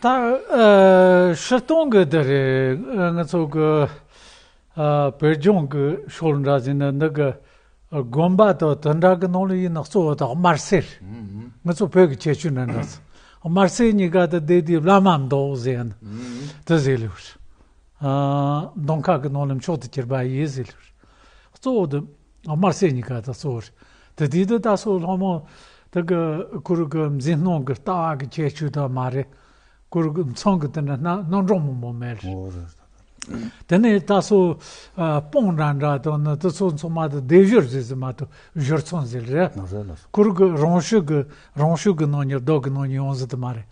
ད་ཨ་སྤྱིར་བཏང་གི་འདི་རེད། ང་ཚོ་གི་ཨ་བོད་ལྗོངས་ཀྱི་ཕྱོགས་འདྲ་ཟིན་ན་འདི་གི་དགོན་པ་དང་དེ་འདྲ་གི་ནང་ལ་ཡིན་ན་གཙོ་བོ་དག་དམར་སེར། ང་ཚོ་བོད་ཀྱི་ཁྱད་ཆོས་འདྲ་འདྲ་ཚོ་དམར་སེར་གཉིས་ཀ་དང་བསྡེབས་དེ་བླ་མ་མདོག་ཟེར་ན་དེ་ཟེར་ལེ་བར། ཨ་མདོ་ཁ་གི་ནང་ལ་མཆོག་ཏུ་གྱུར་པ་ཡིན་ཟེར་ལེ་བར། གཙོ་བོ་དེ་དམར་སེར་གཉིས་ཀ་དང་གཙོ་བོ་རེད། དེ་དུས་དེ་ད་སོ་ལྷ་མོ་དེ་གི་ཁུར་གི་འཛིན་སྣང་གི་ལྟ་བ་གི་ཁྱད་ཆོས་དང་མ་རེད། ཁུར་གི་མཚོན་གི་དེ་འདྲ་སྣ་སྣ་འདྲོག་མང་པོ་མེད་རེད། འོ་རེད། དེ་ནས་ད་སོ་ཨ་སྤང་འདྲ་འདྲ་དང་ནི་དེ་ཚོ་ཚང་མ་དེ་སྡེབ་སྦྱོར་ཟེར་ཟེར་མ་གཏོགས་སྦྱོར་ཚང་ཟེར་རེད། ལགས་སོ་ལགས་སོ། ཁུར་གི་རང་ཤུགས་གི་རང་ཤུགས་གི་ནང་ཉིད་རྡོ་གི་ནང་ཉིད་ཡོང་ཟེར་དེ་མ་རེད།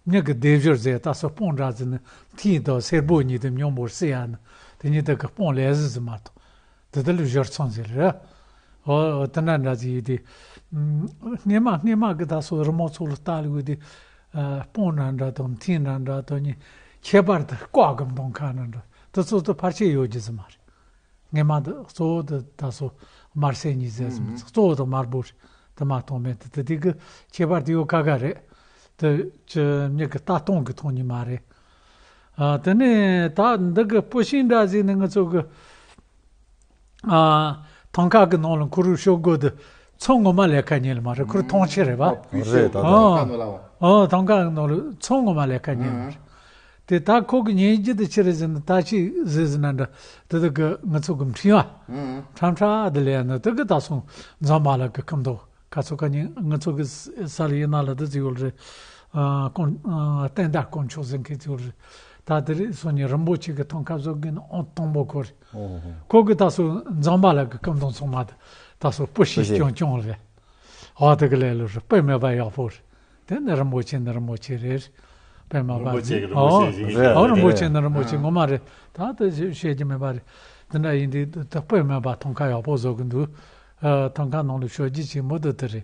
མྱི་གི་སྡེབ་སྦྱོར་ཟེར་ད་སོ་སྤོང་འདྲ་ཟེར་ནི་མཐིང་དང་སེར་པོ་གཉིས་དེ་མཉམ་པོར་བསྲེས་ཡ་ནི་དེ་གཉིས་དེ་གི་སྤོང་ལས་ཟིག་ཟིག་མ་གཏོགས་དེ་དེ་ལ་སྦྱོར་ཚང་ཟེར་རེད། ཨོ་དེ་འདྲ་འདྲ་ཟིག་ཡིན་དེ། སྔས་མ་སྔས་མ་གི་ད་སོ་རི་མོ་ཚོ་ལ་ལྟ་ལུགས་དེ། སྤོང་འདྲ་འདྲ་དང་མཐིང་འདྲ་འདྲ་དང་གཉིས་ཁྱད་པར་དུ་ལྐོག་གི་མདོང་ཁ་འདྲ་འདྲ་དེ་ཚོ་དེ་ཕལ་ཆེར་ཡོད་རྒྱུ་ཟིག་མ་རེད། སྔས་མ་དེ་གཙོ་བོ་དེ་ད་སོ་དམར་སེར་གཉིས་ཟེར་ཟིན་གཙོ་བོ་དེ་དམར་པོ་རེད། དེ་མ་གཏོང་མེད་དེ་དེ་དེ་གི་ཁྱད་པར་དེ་ཡོད་ཁ་ཁ་རེད། དེ་ཅི་མྱི་གི་ལྟ་སྟངས་གི་ཐོག་ནས་མ་རེད། ཨ་དེ་ནས་ད་འདི་གི་སྤུ་ཤིང་འདྲ་ཟིག་ནི་ང་ཚོ་གི་ཨ་ཐང་ཀ་གི་ནང་ལ་ཁུ་རུ་ཤོག་གོ་དེ་ཚོ་ངོ་མ་ལས་ཀ་ཉེ་ལ་མ་རེད། ཁུ་རུ་ཐང་ཆེ་རེད་བ། རེད་ད། ཨ་ཨ་ཐང་ཀ་གི་ནང་ལ་ཚོ་ངོ་མ་ལས་ཀ་ཉེ་ལ་མ་རེད། དེ་ད་ཁོ་གི་ཉེ་རྒྱུ་དེ་ཆི་རེད་ཟེར་ན་ད་ཅི་ཟེར་ཟེར་ན་འདྲ་དེ་དེ་གི་ང་ཚོ་གི་འཕྲིན་བ་ཁྲ་ཁྲ་དེ་ལས་ན་དེ་གི་ད་སོང་འཛམ་བུ་གླིང་གི་ཁམས་དོ། ཁ་ཚོ་ཁ་ཉིན་ང་ཚོ་གི་ས་ལ་ཡིན་ན་ལ་དུ་ཙི་ཡོད་རེད། ཨ་དཀོན་ཨ་བསྟན་དར་དཀོན་མཆོག་ཟེར་མཁན་ཙི་ཡོད་རེད། ད་དེ་རིང་སོ་ཉིན་རིན་པོ་ཆེ་གི་ཐང་ཁ་བཟོ་གི་ཨང་དང་པོ་ཁོ་རེད། ཨོ་ཧོ། ཁོ་གི་ད་སོ་འཛམ་བུ་གླིང་གི་སྐམ་དང་ཚང་མ་དེ་ད་སོ་སྤུ་ཤིང་སྤུ་ཤིང་རྐྱང་རྐྱང་རེད། ཨ་དེ་གི་ལས་ལོ་རེད། དཔེ་མེད་པ་ཡག་པོ་རེད། དེ་ནི་རིན་པོ་ཆེ་ནི་རིན་པོ་ཆེ་རེད། དཔེ་མ་རིན་པོ་པ་ཆེ་གི་རིན་པོ་ཆེ་ཨོ་ཞིག་རེད། ཨོ་རིན་པོ་ཆེ་ནི་རིན་པོ་ཆེ་ངོ་མ་རེད། ད་དེ་བཤད་རྒྱུ་མེད་པ་རེད། དེ་འདྲ་ཡིན་དུས་དེ་དཔེ་མེད་པ་ཐང་ཁ་ཡག་པོ་བཟོ་གི་འདུག་ཨ་ཐང་ཁ་ནང་ལ་ཤོད་རྒྱུ་ཆེན་མོ་དེ་དེ་རེད།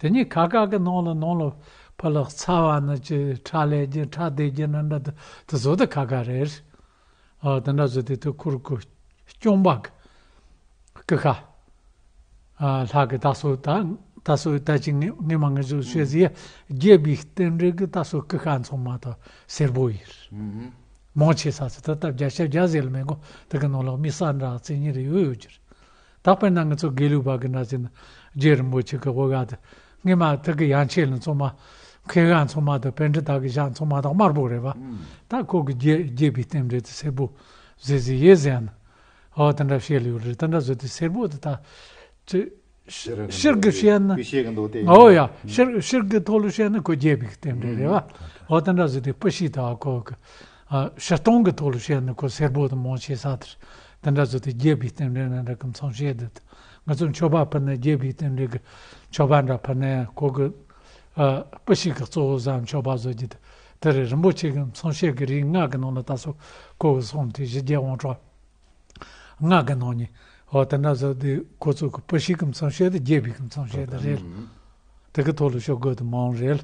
དེ་ནས་ཁ་ཁ་གི་ནང་ལ་ནང་ལ་ཕ་ལག་ཚ་བ་ནི་ཅི་ཁྲ་ལས་རྒྱུ་ཁྲ་བསྡད་རྒྱུ་ནི་འདྲ་དེ་དེ་བཟོ་དེ་ཁ་ཁ་རེད། ཨ་དེ་འདྲ་བཟོ་དེ་དེ་ཁུར་ཁུར་སྐྱོང་པ་གི་ཀི་ཁ། ཨ་ལྷ་གི་ད་སོ་ད་ད་སོ་ད་ཅི་ངེ་ངེ་མ་ངེ་བཟོ་ཤེས་ཟིན་རྒྱས་པའི་རྟེན་འབྲེལ་གི་ད་སོ་ཀི་ཁ་ཚང་མ་ད་སེར་པོ་ཡིན། མང་ཆེ་ས་ཚོ་ད་ད་བརྒྱ་ཆ་བརྒྱ་ཟེར་ལ་མེད་གོ་དེ་གི་ནང་ལོགས་མི་ས་འདྲ་རྩི་ཉིན་རེ་ཡོད་ཡོད་ཀྱི་རེད། ད་དཔེར་ན་ང་ཚོ་དགེ་ལུགས་པ་གི་འདྲ་ཟེར་ན་རྗེ་རིན་པོ་ཆེ་གི་འོ་ག་དེ་སྔས་མ་དེ་གི་ཡན་ཆད་ལ་ཚང་མ་མཁས་དབང་ཚང་མ་དང་པཎ་ཌི་ཏ་གི་ཞག་ཚང་མ་དང་དམར་པོ་རེད་བ། ད་ཁོ་གི་རྒྱས་རྒྱས་པའི་རྟེན་འབྲེལ་དེ་སེར་པོ་ཟེར་ཟིན་ཡེ་ཟེར་ན། ཨོ་དེ་འདྲ་བཤད་ལ་ཡོད་རེད། དེ་འདྲ་བཟོ་དུས་སེར་པོ་དེ་ད་ཅི་ཕྱིར་ཕྱིར་གི་བཤད་ན་སྤུ་ཤད་གི་འདུག་སྟེ། ཨོ་ཡ་ཕྱིར་ཕྱིར་གི་ཐོག་ལ་བཤད་ན་ཁོ་རྒྱས་པའི་རྟེན་འབྲེལ་རེད་བ། ཨོ་དེ་འདྲ་བཟོ་དུས་སྤུ་ཤད་དང་ཁོ་གི་ཨ་ཕྱིར་གཏོང་གི་ཐོག་ལ་བཤད་ན་ཁོ་སེར་པོ་དེ་མང་ཆེ་ས་དེར་དེ་འདྲ་བཟོ་དུས་རྒྱས་པའི་རྟེན་འབྲེལ་ན་འདྲ་གི་མཚོན་བཤད་དེ་ང་ཚོ་མཆོད་པ་ཕུལ་ན་རྒྱས་པའི་རྟེན་འབྲེལ་གི་མཆོད་པ་འདྲ་ཕུལ་ན་ཡང་ཁོ་གི་ཨ་སྤུ་ཤད་གི་གཙོ་བོ་བཟའ་མཆོད་པ་བཟོ་རྒྱུ་དེ་དེ་རེད། རིན་པོ་ཆེ་གི་མཚོན་བཤད་གི་རིགས་ལྔ་གི་ནང་ལ་ད་སོ་ཁོ་གི་གསུང་དེ་བཞི་བརྒྱ་དབང་དྲག་ལྔ་གི་ནང་ནས་ཨོ་དེ་འདྲ་བཟོ་དུས་ཁོ་ཚོ་གི་སྤུ་ཤད་གི་མཚོན་བཤད་དེ་རྒྱས་པའི་གི་མཚོན་བཤད་དེ་རེད། དེ་གི་ཐོག་ལ་ཤོད་དགོས་དེ་མང་རེད།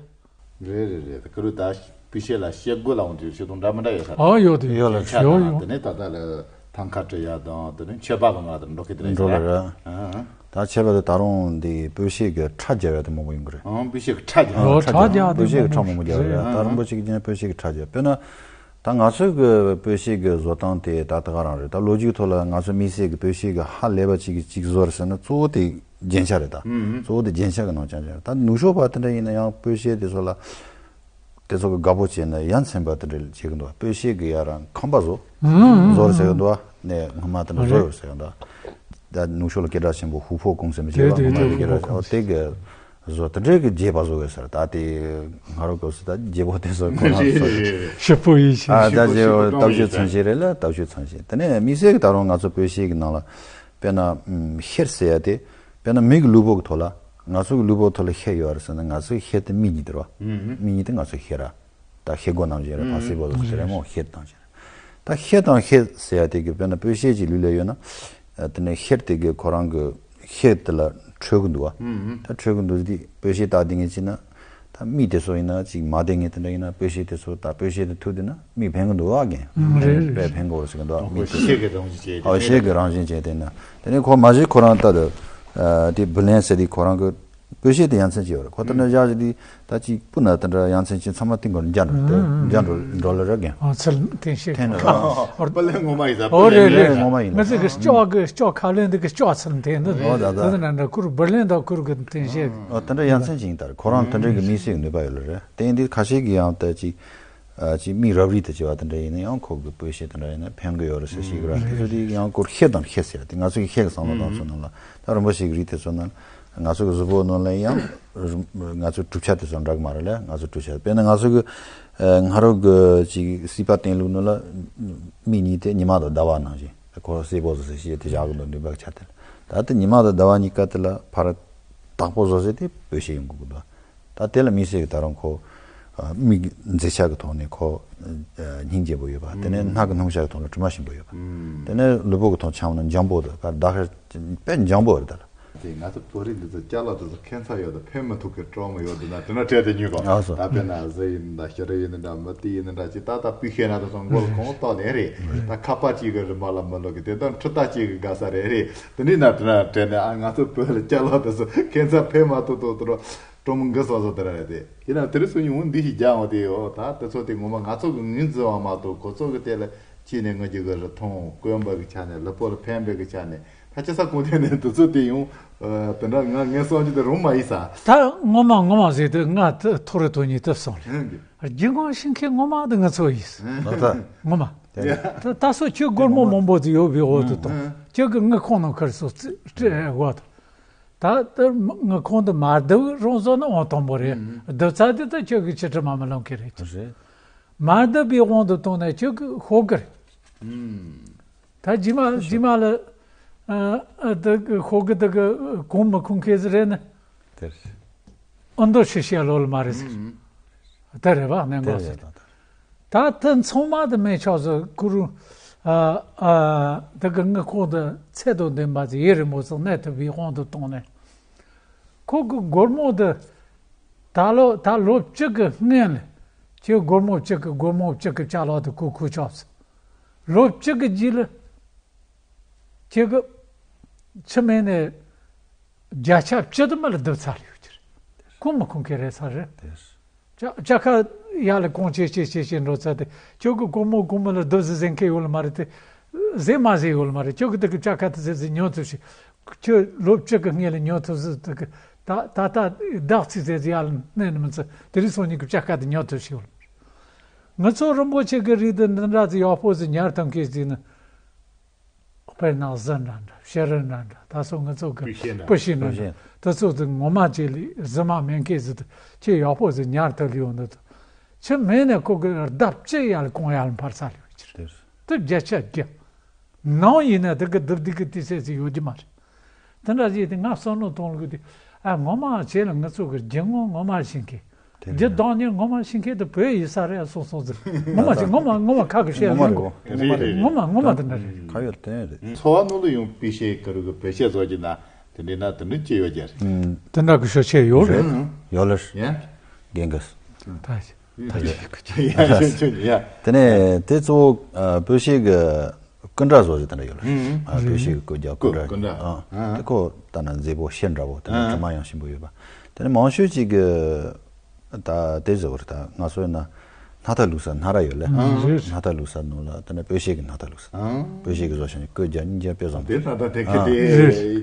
རེད་རེད་རེད། ཁ་རུ་ད་སྤུ་ཤད་ལ་བཤད་དགོས་ལ་འོང་དུས་བཤད་སྟངས་འདྲ་མི་འདྲ་ཡོད་ས་རེད། ཨོ་ཡོད་དེ་ཡོད་ལ་ཆ་ཡོད་དང་ཡོད། དེ་ནས་ད་ལྟ་ལ་ཐང་ཁ་བྲི་ཡ་དང་དེ་ནས་མཆོད་པ་གི་ང་དང་འགྲོ་གི་དེ་རེད་འགྲོ་ལ་ཟེར། ར། ཨ་ཨ། ད་ཆེ་བ་དེ་ད་རུང་འདི་སྤུ་ཤད་གི་ཁྲ་རྒྱབ་ཡ་དེ་མང་པོ་ཡོང་གི་རེད། ཨང་སྤུ་ཤད་གི་ཁྲ་རྒྱབ། ཨོ་ཁྲ་རྒྱབ་དེ་སྤུ་ཤད་གི་ཁྲ་མང་པོ་རྒྱབ་རེད། ད་རིན་པོ་ཆེ་གི་རྒྱན་སྤུ་ཤད་གི་ཁྲ་རྒྱབ། དཔེར་ན། ད་ང་ཚོ་གི་སྤུ་ཤད་གི་བཟོ་སྟངས་དེ་ད་ད་ག་རང་རེད། ད་ལོ་རྒྱུས་ཐོག་ལ་ང་ཚོ་དམིགས་བསལ་གི་སྤུ་ཤད་གི་ཧ་ལས་པ་ཅིག་གི་ཅིག་བཟོ་རེད་ཟེར་ན་གཙོ་བོ་དེ་རྒྱན་ཆ་རེད། ད་གཙོ་བོ་དེ་རྒྱན་ཆ་གི་ནང་རྐྱང་རྐྱང་རེད། ད་ནུ་ཞོ་པ་དེ་འདྲ་ཡིན་ན་ཡང་སྤུ་ཤད་དེ་ཚོ་ལ་དེ་ཚོ་གི་དགའ་པོ་བྱས་ན་ཡ་མཚན་པ་དེ་འདྲ་བྱེད་གི་འདུག་སྤུ་ཤད་གི་ཡ་རང་ཁང་པ་བཟོ་བཟོ་རེད་ཟེར་གི་འདུག་ནས་སྔོན་མ་དེ་འདྲ་བཟོ་ཡོད་ཟེར་གི་འདུག་ད་ནུ་ཞོ་ལ་སྐད་གྲགས་ཆེན་པོ་ཧུ་ཕོ་ཀུང་ཟེར་མི་བྱེད་པ་སྔོན་མ་གི་སྐད་གྲགས་ཆེན་པོ་དེ་གི་བཟོ་དེ་འདྲའི་གི་རྒྱས་པ་བཟོ་དགོས་ཟེར། ད་དེ་ང་རང་སྐབས་སུ་ད་རྒྱས་པོ་དེ་བཟོ་ཁོ་རང་བཟོ་ཞིབ་པོ་ཡིན་ཞིང་། ཨ་ད་རྒྱས་པོ་ལྟ་བཤུས་མཚོན་བྱེད་རེད་ལ་ལྟ་བཤུས་མཚོན་བྱེད། དེ་ནས་དམིགས་བསལ་གི་ད་རུང་ང་ཚོ་སྤུ་ཤད་གི་ནང་ལ་དཔེར་ན་ཤེར་ཟེར་ཡ་དེ་དཔེར་ན་མི་གི་ལུས་པོ་གི་ཐོག་ལ་ང་ཚོ་གི་ལུས་པོ་གི་ཐོག་ལ་ཤེར་ཡོད་རེད་ཟེར་ན་ང་ཚོ་གི་ཤེར་དེ་མིག་གཉིས་དེ་རེད་བ། མིག་གཉིས་དེ་ང་ཚོ་ཤེར་ར། ད་ཤེལ་སྒོ་ནང་བཞིན་རེད། ཕ་སེ་བོ་ལ་སོགས་རེད་མོ། ཤེལ་དང་བཞིན་རེད། ད་ཤེལ་དང་ཤེལ་ཟེར་ཡ་དེ་གི་དཔེར་ན་སྤུ་ཤད་ཅིག་ལུས་ལ་ཡོད་ན། དེ་ནས་ཤེལ་དེ་གི་ཁོ་རང་གི་ཤེལ་དེ་ལ་འཕྲོད་གི་འདུག་བ། ད་འཕྲོད་གི་འདུག་དེ་སྤུ་ཤད་ལྟ་དེ་ངས་བྱས་ན། ད་མིག་དེ་ཚོ་ཡིན་ན་ཅིག་མ་བསྡད་ངས་དེ་འདྲ་ཡིན་ན་སྤུ་ཤད་དེ་ཚོ་ད་སྤུ་ཤད་དེ་ཐུག་དེ་ན་མིག་ཕན་གི་འདུག་བ་རྒན། རེད་རེད། དཔེ་ཕན་གི་འོ་ཟེར་གི་འདུག་བ། མིག་དེ་ཤེལ་གི་རང་བཞིན་བྱས་ཨོ་ཤེལ་གི་རང་བཞིན་བྱས་དེ་ན། དེ་ནས་ཁོ་མ་གཞི་ཁོ་རང་ལྟ་དུ། དེ་བུ་ལན་ཟེར་དེ་ཁོ་རང་གི་སྤུ་ཤད་དེ་ཡ་མཚན་ཅིག་ཡོད་རེད། ཁོ་ལྟར་ན་བཞག་ཅིག་དེ་ད་ཅིག་སྤུ་ན་དེ་འདྲ་ཡ་མཚན་ཅིག་ཚང་མ་སྟེང་གོ་འཇའ་འགྲོ་དེ་འཇའ་འགྲོ་འགྲོ་ལ་ར་རྒན། ཨ་ཚུལ་བསྟན་ཤེས་ཐེན་ན་ར། སྤུ་ལེན་ངོ་མ་ཡིན་ས་སྤུ་ཨོ་རེད་ལེན་རེད། ངོ་མ་ཡིན་ང་ཚོ་གི་ལྕོག་གི་ལྕོག་ཁ་ལེན་དེ་གི་ལྕོག་ཚུལ་བསྟན་འདི་ཨོ་ད་ད། དེ་འདྲ་འདྲ་ཁུར་སྤུ་ལེན་དང་ཁུར་གི་བསྟན་ཤེས། ཨོ་དེ་འདྲ་ཡ་མཚན་ཅིག་ཡིན་ད་རེད། ཁོ་རང་དེ་འདྲ་གི་དམིགས་བསལ་གི་ནུས་པ་ཡོད་ལ་རེད། དེ་ཡིན་དུས་ཁ་ཤས་ཀྱི་ཡང་ད་ཅིག་ཨ་ཅིག་མིག་རབ་རིབ་དུ་བྱེད་པ་དེ་འདྲ་ཡིན་ན་ཡང་ཁོ་གི་སྤུ་ཤད་དེ་འདྲ་ཡིན་ན་ཕན་གི་ཡོད་རེད་ཟེར་ཤེས་གི་ར། དེ་ཚོ་དེ་ཡང་སྐོར་ཤེལ་དང་ཤེལ་ཟེར་དེ་ང་ཚོ་གི་ཤེལ་གི་བསམ་བློ་བཏང་ཚུལ་ནང་ལ་ད་རིན་པོ་ཆེ་གི་རིགས་དེ་ཚོ་ན་ང་ཚོ་གི་གཟུགས་པོ་ནང་ལ་ཡང་ང་ཚོ་གྲུབ་ཆ་དེ་ཚོ་འདྲ་གི་མ་རེད་ལ། ང་ཚོ་གྲུབ་ཆ་དཔེར་ན་ང་ཚོ་གི་ཨ་ང་རང་གི་ཅིག་སྲིད་པ་བསྟན་ལུགས་ནང་ལ་མིག་གཉིས་དེ་ཉི་མ་དང་ཟླ་བ་ནང་བཞིན་ཁོ་སྲིད་པོ་བཟོ་ཟེར་ཤེས་དེ་བཞག་གི་འདུག་ནུས་པ་གི་ཆ་དེ་ལ། ད་དེ་ཉི་མ་དང་ཟླ་བ་གཉིས་ཀ་དེ་ལ་ཕར་དྭགས་པོ་བཟོ་ཟེར་དེ་སྤུ་ཤད་ཡོང་གི་འདུག་ད་དེ་ལ་དམིགས་བསལ་གི་ད་རུང་ཁོ་ མིག་མཛེས་ཆ་གི་ཐོག་ནས་ཁོ་སྙིང་རྗེ་པོ་ཡོད་པ། དེ་ནས་སྣ་གི་སྣུམ་ཞག་གི་ཐོག་ནས་དྲི་མ་ཞིམ་པོ་ཡོད་པ། དེ་ནས་ལུས་པོ་གི་ཐོག་འཆང་བ་ན་འཇམ་པོ་དང་ད་ཁ་དཔེ་འཇམ་པོ་རེད་ད་ལ། དེ་ང་ཚོ་བོད་རིགས་འདི་ཚོ་ཅ་ལག་འདི་ཚོ་ཁྱད་མཚར་ཡོད་དང་ཕན་མི་ཐོགས་ཀྱི་སྤྲོ་མོ་ཡོད་འདུག་ན་དེ་འདྲ་བྲལ་དེ་ཉོས་གོ། ཨ་སོ། ད་དཔེར་ན་གཟི་ཡིན་འདྲ་ཤ་རུས་ཡིན་འདྲ་མུ་ཏིག་ཡིན་འདྲ་ཅི་ད་ལྟ་སྤུས་ཤེས་ན་དེ་ཚོ་མགོ་ལ་གོང་ཏོག་ནས་རེད། ད་ཁ་པར་གཅིག་གི་རིན་པ་ལ་མི་ལོག་གི་དེ་དང་འཕྲུལ་རྟ་གཅིག་གི་དགའ་ས་རེད་རེད། དེ་འདྲའི་ན་དེ་འདྲ་བྲལ་ནས་ཨ་ང་ཚོ་བོད་ལ་ཅ་ལག་འདི་ཚོ་ཁྱད་མཚར་ཕན་མ་ཐོགས་ཐོགས་དེ་འདྲ་སྤྲོ་མོ་འགི་སོང་ས་དེ་འདྲ་རེད་དེ། ཡིན་ན་དེ་རིང་སང་ཉིན་འོ་འདི་ཞིག་རྒྱག་འོང་དེ་ཡོད་ད་དེ་ཚོ་དེ་ངོ་མ་ང་ཚོ་གི་ངོས་འཛིན་བ་མ་གཏོགས་ཁོ་ཚོ་གི་དེ་ལ་ཅི་ནས་ངོས་ཀྱི་གི་རི་མཐོང་དཀོན་པ་གི་ཆ་ནས་ལུས་པོ་ལ་ཕན་པའི་གི་ཆ་ནས། ད་ཅི་ས་གོང་དེ་ནས་འདི་ཚོ་དེ་ཡང་དེ་འདྲ་ང་ངས་བསམ་རྒྱུ་དེ་རུང་མ་ཡིན་ས། ད་ངོ་མ་ངོ་མ་ཟེར་དུས་ང་ཐོ་རེ་ཐོ་གཉིས་དུ་སོང་རེད། རྒྱུ་ངོ་ཤེས་མཁན་ངོ་མ་དེ་ང་ཚོ་ཡིན། ལགས་སོ། ངོ་མ། ད་ད་སོ་ཁྱོད་སྒོར་མོ་མང་པོ་དེ་ཡོད་པའི་འོག་ཏུ་དང་ཁྱོད་ཀྱི་དངུལ་ཁང་ནང་ཁར་སོ་རྩི་སྤྲད་དགོས་དང་། ད་ལྟ་དངུལ་ཁང་དུ་མ་བསྡུ་རང་བཟོ་ནི་འོང་དང་པོ་རེད། བསྡུ་ཚར་དུས་ད་ཁྱོད་ཀྱི་ཕྱི་དྲི་མ་མི་ལང་གི་རེད། རེད། མ་བསྡུ་བའི་དབང་དུ་བཏང་ནས་ཁྱོད་ཀྱི་ཤོག་གུ་རེད། ད་རྗེས་མ་རྗེས་མ་ལ་ཨ་ཨ་ད་ཤོག་གུ་ད་གི་གོང་མི་ཁུངས་སྐྱེལ་ཟི་རེད་ནི། དེར། ཨ་མདོ་ཤི་ཤེས་ལོ་ལ་མ་རེད་ཟེར། དེ་རེད་བ་གནད་འགག་ཟེར། ད་ལྟ་ཚང་མ་དུ་མེད་ཆོག་ཟེར་ཀུ་རུ་ཨ་ཨ་ད་གི་དངུལ་ཁང་དུ་ཚད་དང་ལྡན་པ་ཟེར་ཡེ་རིང་པོ་ཟེར་གནས་ཐུབ་པའི་དབང་དུ་བཏང་ནས། ཁོ་གི་སྒོར་མོ་དེ་ད་ལོ་ད་ལོ་བཅུ་གི་སྔོན་ལ་ཁྱེད་སྒོར་མོ་བཅུ་གི་སྒོར་མོ་བཅུ་གི་ཅ་ལག་དེ་ཁོ་ཁོ་ཆགས་སོང་། ལོ་བཅུ་གི་རྗེས་ལ་ཁྱེད་ཀྱི་ཕྱི་མིན་ནས་བརྒྱ་ཆ་བཅུ་དུ་མ་ལ་བསྡུ་ཚར་ཡོད་ཀྱི་རེད། ཁོ་མི་ཁོང་གི་རེད་ས་རེད། ཅ་ཅ་ཁ་ཡ་ལ་གོང་ཆེ་ཆེ་ཆེ་ཆེ་འགྲོ་ཚར་དེ་ཁྱོད་ཀྱི་སྒོར་མོ་སྒོར་མོ་ལ་བསྡུ་ཟི་ཟེར་མཁན་ཡོད་ལ་མ་རེད་དེ། ཟེར་མ་ཟེར་ཡོད་ལ་མ་རེད། ཁྱོད་ཀྱི་དེ་གི་ཅ་ཁ་དེ་ཟེར་ཟི་ཉོ་ཐུབ་ཤིག་ཁྱོད་ལོ་བཅུ་གི་སྔོན་ལ་ཉོ་ཐུབ་ཟི་དེ་གི་ད་ད་ལྟ་བདག་ཚིག་ཟེར་ཟི་ཡ་ལ་གནས་ནི་མི་ཚེ་དེ་རིང་སང་ཉིན་གི་ཅ་ཁ་དེ་ཉོ་ཐུབ་ཤིག་ཡོད་ལ། ང་ཚོ་རིན་པོ་ཆེ་གི་རིགས་དེ་འདི་འདྲ་ཟི་ཡག་པོ་ཟི་ཉར་ཐང་གི་ཟི་ནི། དཔེར་ན་གཟི་འདྲ་འདྲ་ཤེལ་རི་འདྲ་འདྲ་ད་སོ་ང་ཚོ་གི་སྤུས་ཤེལ་འདྲ་སྤུས་ཤེལ་འདྲ་འདྲ་ད་ཚོ་དེ་ངོ་མ་ཅིག་ལི་གཟི་མ་མེན་ཁེ་ཟི་དུ་ཁྱེད་ཡག་པོ་ཟི་ཉར་ཐུབ་ལི་ཡོང་འདུག་ད་ཁྱེད་མེད་ནས་ཁོ་གི་ལྡབ་ཅི་ཡར་ལ་གོང་ཡར་ལ་འཕར་ས་ལི་ཡོད་ཀྱི་རེད། དེ་བརྒྱ་ཆ་བརྒྱ། ནང་ཡིན་ན་དེ་གི་སྡུག་སྡུག་གི་དུས་ཚོད་ཅིག་ཡོད་ཀྱི་མ་རེད། དེ་འདྲ་ཞིག་དེ་ང་བསམ་བློ་གཏོང་ལུགས་དེ་ཨ་ངོ་མ་བྱས་ལ་ང་ཚོ་གི་རྒྱུ་དངོས་ངོ་མ་ཤེས་མཁན། དེ་རྒྱུ་རེད། བདག་ཉིད་ངོ་མ་ཤེས་མཁན་དེ་བོད་ཡིན་ས་རེད་སོང་སོང་ཟེར་ངོ་མ་ཞིག་ངོ་མ་ངོ་མ་ཁ་གི་བཤད་ངོ་མ་ལུགས་རེད། ངོ་མ་ངོ་མ་དེ་འདྲ་རེད། ཁ་ཡོད་བསྟན་རེད། འཚོ་བ་ནང་ལ་ཡང་སྤུས་ཤེལ་གི་རུ་གི་བེད་སྤྱད་བཟོ་གྱི་ན་དེ་འདྲའི་ན་དེ་འདྲའི་ཅི་ཡོད་ཀྱི་རེད། དེ་འདྲ་གི་ཤོ་ཆས་ཡོད་རེད། ཡོད་ལ་ཡ། རྒན་གི་ད་ད་ཡོད་ཡ་ཡ་ཡ། དེ་ནས་དེ་གཙོ་བོ་སྤུས་ཤེལ་གི་སྐུ་འདྲ་བཟོ་ཟེར་དེ་འདྲ་ཡོད་ལ། ཨ་སྤུས་ཤེལ་གི་སྐུ་རྒྱབ་སྐུ་འདྲ། སྐུ་འདྲ། ཨ་དེ་ཁོ་ལྟ་ན་མཛེས་པོ་ཤེལ་འདྲ་བོ་དེ་ནས་དྲི་མ་ཡང་ཞིམ་པོ་ཡོད་པ། དེ་ནས་མང་ཤོས་ཅིག་གི་ད་དེ་བཟོ་བར་ད་ང་ཚོ་ཡིན་ན་སྣ་ཐག་བླུགས་ས་སྣ་ར་ཡོད་ལ། སྣ་ཐག་བླུགས་ས་ནང་ལ་དེ་ནས་སྤུས་ཤེལ་གི་སྣ་ཐག་བླུགས་ས། སྤུས་ཤེལ་གི་བཟོ་བྱ་ནི་སྐུ་རྒྱབ་གཉིས་རྒྱབ་དཔེ་བཟང་པོ། དེ་སྣ་ཐག་དེ་ཁེ་དེ་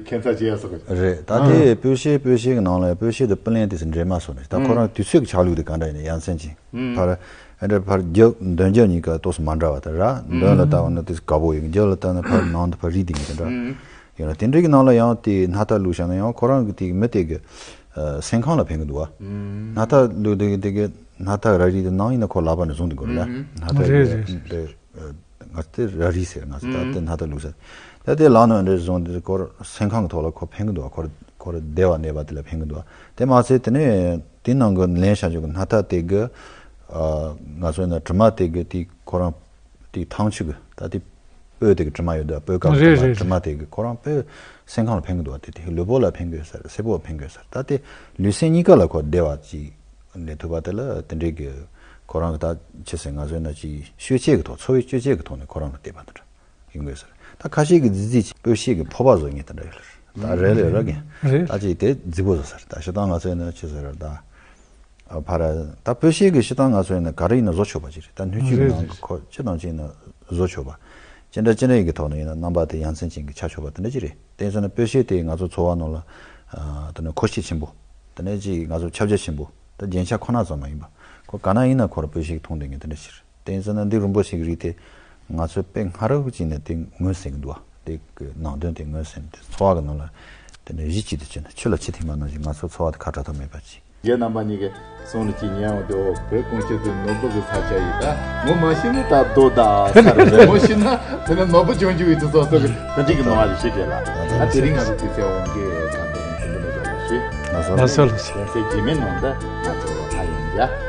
ཁྱད་མཚར་ཅིག་ཡ་སོགས། རེད། ད་དེ་སྤུས་ཤེལ་སྤུས་ཤེལ་གི་ནང་ལ་སྤུས་ཤེལ་དེ་སྤུས་ལེན་དེ་ཚོ་འདྲེས་མ་སོང་ནས་ད་ཁོ་རང་དུས་ཚོད་ཀྱི་ཆ་ལུགས་དེ་ག་འདྲ་ཡིན་ན་ཡ་མཚན་ཅིང་། ཕར་ཨེ་འདྲ་ཕར་རྒྱབ་མདུན་རྒྱབ་གཉིས་ཀ་ཏོག་ཙམ་མ་འདྲ་བ་དང་ར་མདུན་ལ་ལྟ་བ་ན་ཏོག་ཙམ་དཀར་པོ་ཡོད། རྒྱབ་ལ་ལྟ་ན་ཕར་ནང་དུ་ཕར་རིལ་དེ་གཉིས་ཀ་འདྲ་ཡོད་ན་དེ་འདྲ་གི་ནང་ལ་ཡང་དེ་སྣ་ཐག་བླུགས་བཞག་ན་ཡང་ཁོ་རང་གི་དེ་མི་དེ་གི་སེམས་ཁམས་ལ་ཕན་གི་འདུག་བ། སྣ་ཐག་བླུགས་དེ་གི་དེ་གི་སྣ་ཐག་ར་རིལ་དེ་ནང་ཡིན་ན་ཁོ་ལག་པ་ནས་བཟུང་དེ་དགོས་རེད་ལ། སྣ་ཐག་རེད་རིལ་རེད། དེ་ང་དེ་ར་རིལ་ཟེར་ང་ཚོ་ད་དེ་སྣ་ཐག་བླུགས་ཟེར། ད་དེ་ལག་ནང་འདྲ་བཟུང་དེ་ཁོ་སེམས་ཁམས་གི་ཐོག་ལ་ཁོ་ཕན་གི་འདུག་བ། ཁོ་ཁོ་བདེ་བ་གནས་པ་དེ་ལ་ཕན་གི་འདུག་བ། དེ་མ་ཚད་དེ་ནས། དེ་ནང་གི་ལེན་བྱ་རྒྱུ་གི་སྣ་ཐག་དེ་གི་ཨ་ང་ཚོ་ཡིན་ན་དྲི་མ་དེ་གི་དེ་ཁོ་རང་དེ་ཐང་ཆུ་གི་ད་དེ་སྤོས་དེ་གི་དྲི་མ་ཡོད་དོ། སྤོས་དཀར་གི་རེད་དྲི་མ་རེད་དྲི་མ་དེ་གི་ཁོ་རང་དཔེ་སེམས་ཁམས་ལ་ཕན་གི་འདུག་བ། དེ་དེ་ལུས་པོ་ལ་ཕན་གི་ཡོད་ས་རེད། སེར་པོ་ལ་ཕན་གི་ཡོད་ས་རེད། ད་དེ་ལུས་སེམས་གཉིས་ཀ་ལ་ཁོ་བདེ་བ་ཅིག་ལེན་ཐུབ་པ་དེ་ལ་དེ་འདྲའི་གི་ཁོ་རང་གི་ད་ཆེ་སེ་ང་ཚོ་ཡིན་ན་ཅིག་སྤྱོད་ཆས་གི་ཐོག་འཚོ་བའི་སྤྱོད་ཆས་གི་ཐོག་ནས་ཁོ་རང་ལ་བལྟས་པ་དེ་འདྲ། ཡིན་དགོས་ཟེར། ད་ཁ་ཤས་ཀྱི་རྫི་རྫི་ཅིག་སྤོས་ཤེལ་གྱི་ཕོར་པ་བཟོ་མཁན་དེ་འདྲ་ཡོད་ལ། ད་རེད་ལ་ཡོད་ར་གན། རེད། ད་ཅིག་དེ་རྫི་པོ་བཟོ་ཟེར། ད་ཤི་སྟངས་ང་ཚོ་ཡིན་ན་ཆི་ཟེར་ར་ད། ཨ་ཕ་ར་ད་སྤོས་ཤེལ་གྱི་ཤི་སྟངས་ང་ཚོ་ཡིན་ན་ག་རེ་ཡིན་ན་བཟོ་ཆོག་པ་ཅིག་རེད། ད་སྣོད་བཅུད་ཀྱི་རེད་ནང་གི་རེད། ཁོ་ཅི་དང་ཅི་ཡིན་ན་བཟོ་ཆོག་པ། ཅི་འདྲ་ཅི་འདྲ་ཡིན་གྱི་ཐོག་ནས་ཡིན་ན་རྣམ་པ་དེ་ཡ་མཚན་ཅན་གྱི་ཆ་ཆོག་པ་དེ་འདྲ་ཅིག་རེད། དེ་ཡིན་ཟེར་ན་སྤོས་ཤེལ་དེ་ང་ཚོ་འཚོ་བ་ནང་ལ་ཨ་དེ་ནས་མཁོ་ཤེས་ཆེན་པོ། དེ་ནས་ཅིག་ང་ཚོ་ཁྱབ་རྒྱ་ཆེན་པོ། ད་རྒྱན་ཆ་ཁོ་ན་ཙམ་མ་ཡིན་པ། ཁོ་ག་ན་ཡིན་ན་ཁོ་ར་སྤོས་ཤེལ་གྱི་མཐོང་བསྡད་མཁན་དེ་འདྲ་ཅིག་རེད། དེ་ཡིན་ཟེར་ན་འདི་རིན་པོ་ཆེ་གི་རིགས་དེ་ང་ཚོས་དཔེ་སྔ་རབས་ཅིག་ནས་དེ་ངོས་ཟིན་གྱི་འདུག་བ། དེ་གི་ནང་དོན་དེ་ངོས་ཟིན་དེ་འཚོ་བ་གི་ནང་ལ་དེ་ནས་གཞི་གཅིག་ཏུ་བྱས་ནས་ཆུ་ལ་ཆུ་ཐིམ་པ་ནང་བཞིན་ང་ཚོ་འཚོ་བ་དེ་ཁ་བྲལ་ཐབས་མེད་པ་ཅིག་རྒྱལ་རྣམ་པ་གཉིས་ཀྱི་གསུང་ལ་ཅིག་ཉན་འོང་དེ་འོ་བོད་གངས་ཅན་དུ་ནོར་བུ་གི་ས་ཆ་ཡིན་ད་ངོ་མ་ཤེས་ན་ད་རྡོ་ད་ས་རེད། ངོ་ཤེས་ན་དེ་ནས་ནོར་བུ་ལྗང་ཁུ་ཡི་དུ་སོ་སོ་གི་དེ་འགྲིག་གི་ནོར་བ་ཞིག་བཤད་རྒྱུ་ལ་ད་དེ་རིང་ང་ཚོ་དུས་ཚོད་འོང་གི་ད་དེ་རིང་ཐུང་ཐུང་ལ་བཞག་པ་ཞིག་ལགས་སོ་ལགས་སོ། གསན་གཟིགས་རྗེས་མའི་ནང་དུ་ང་ཚོ་ཨ་ཡོང་རྒྱ།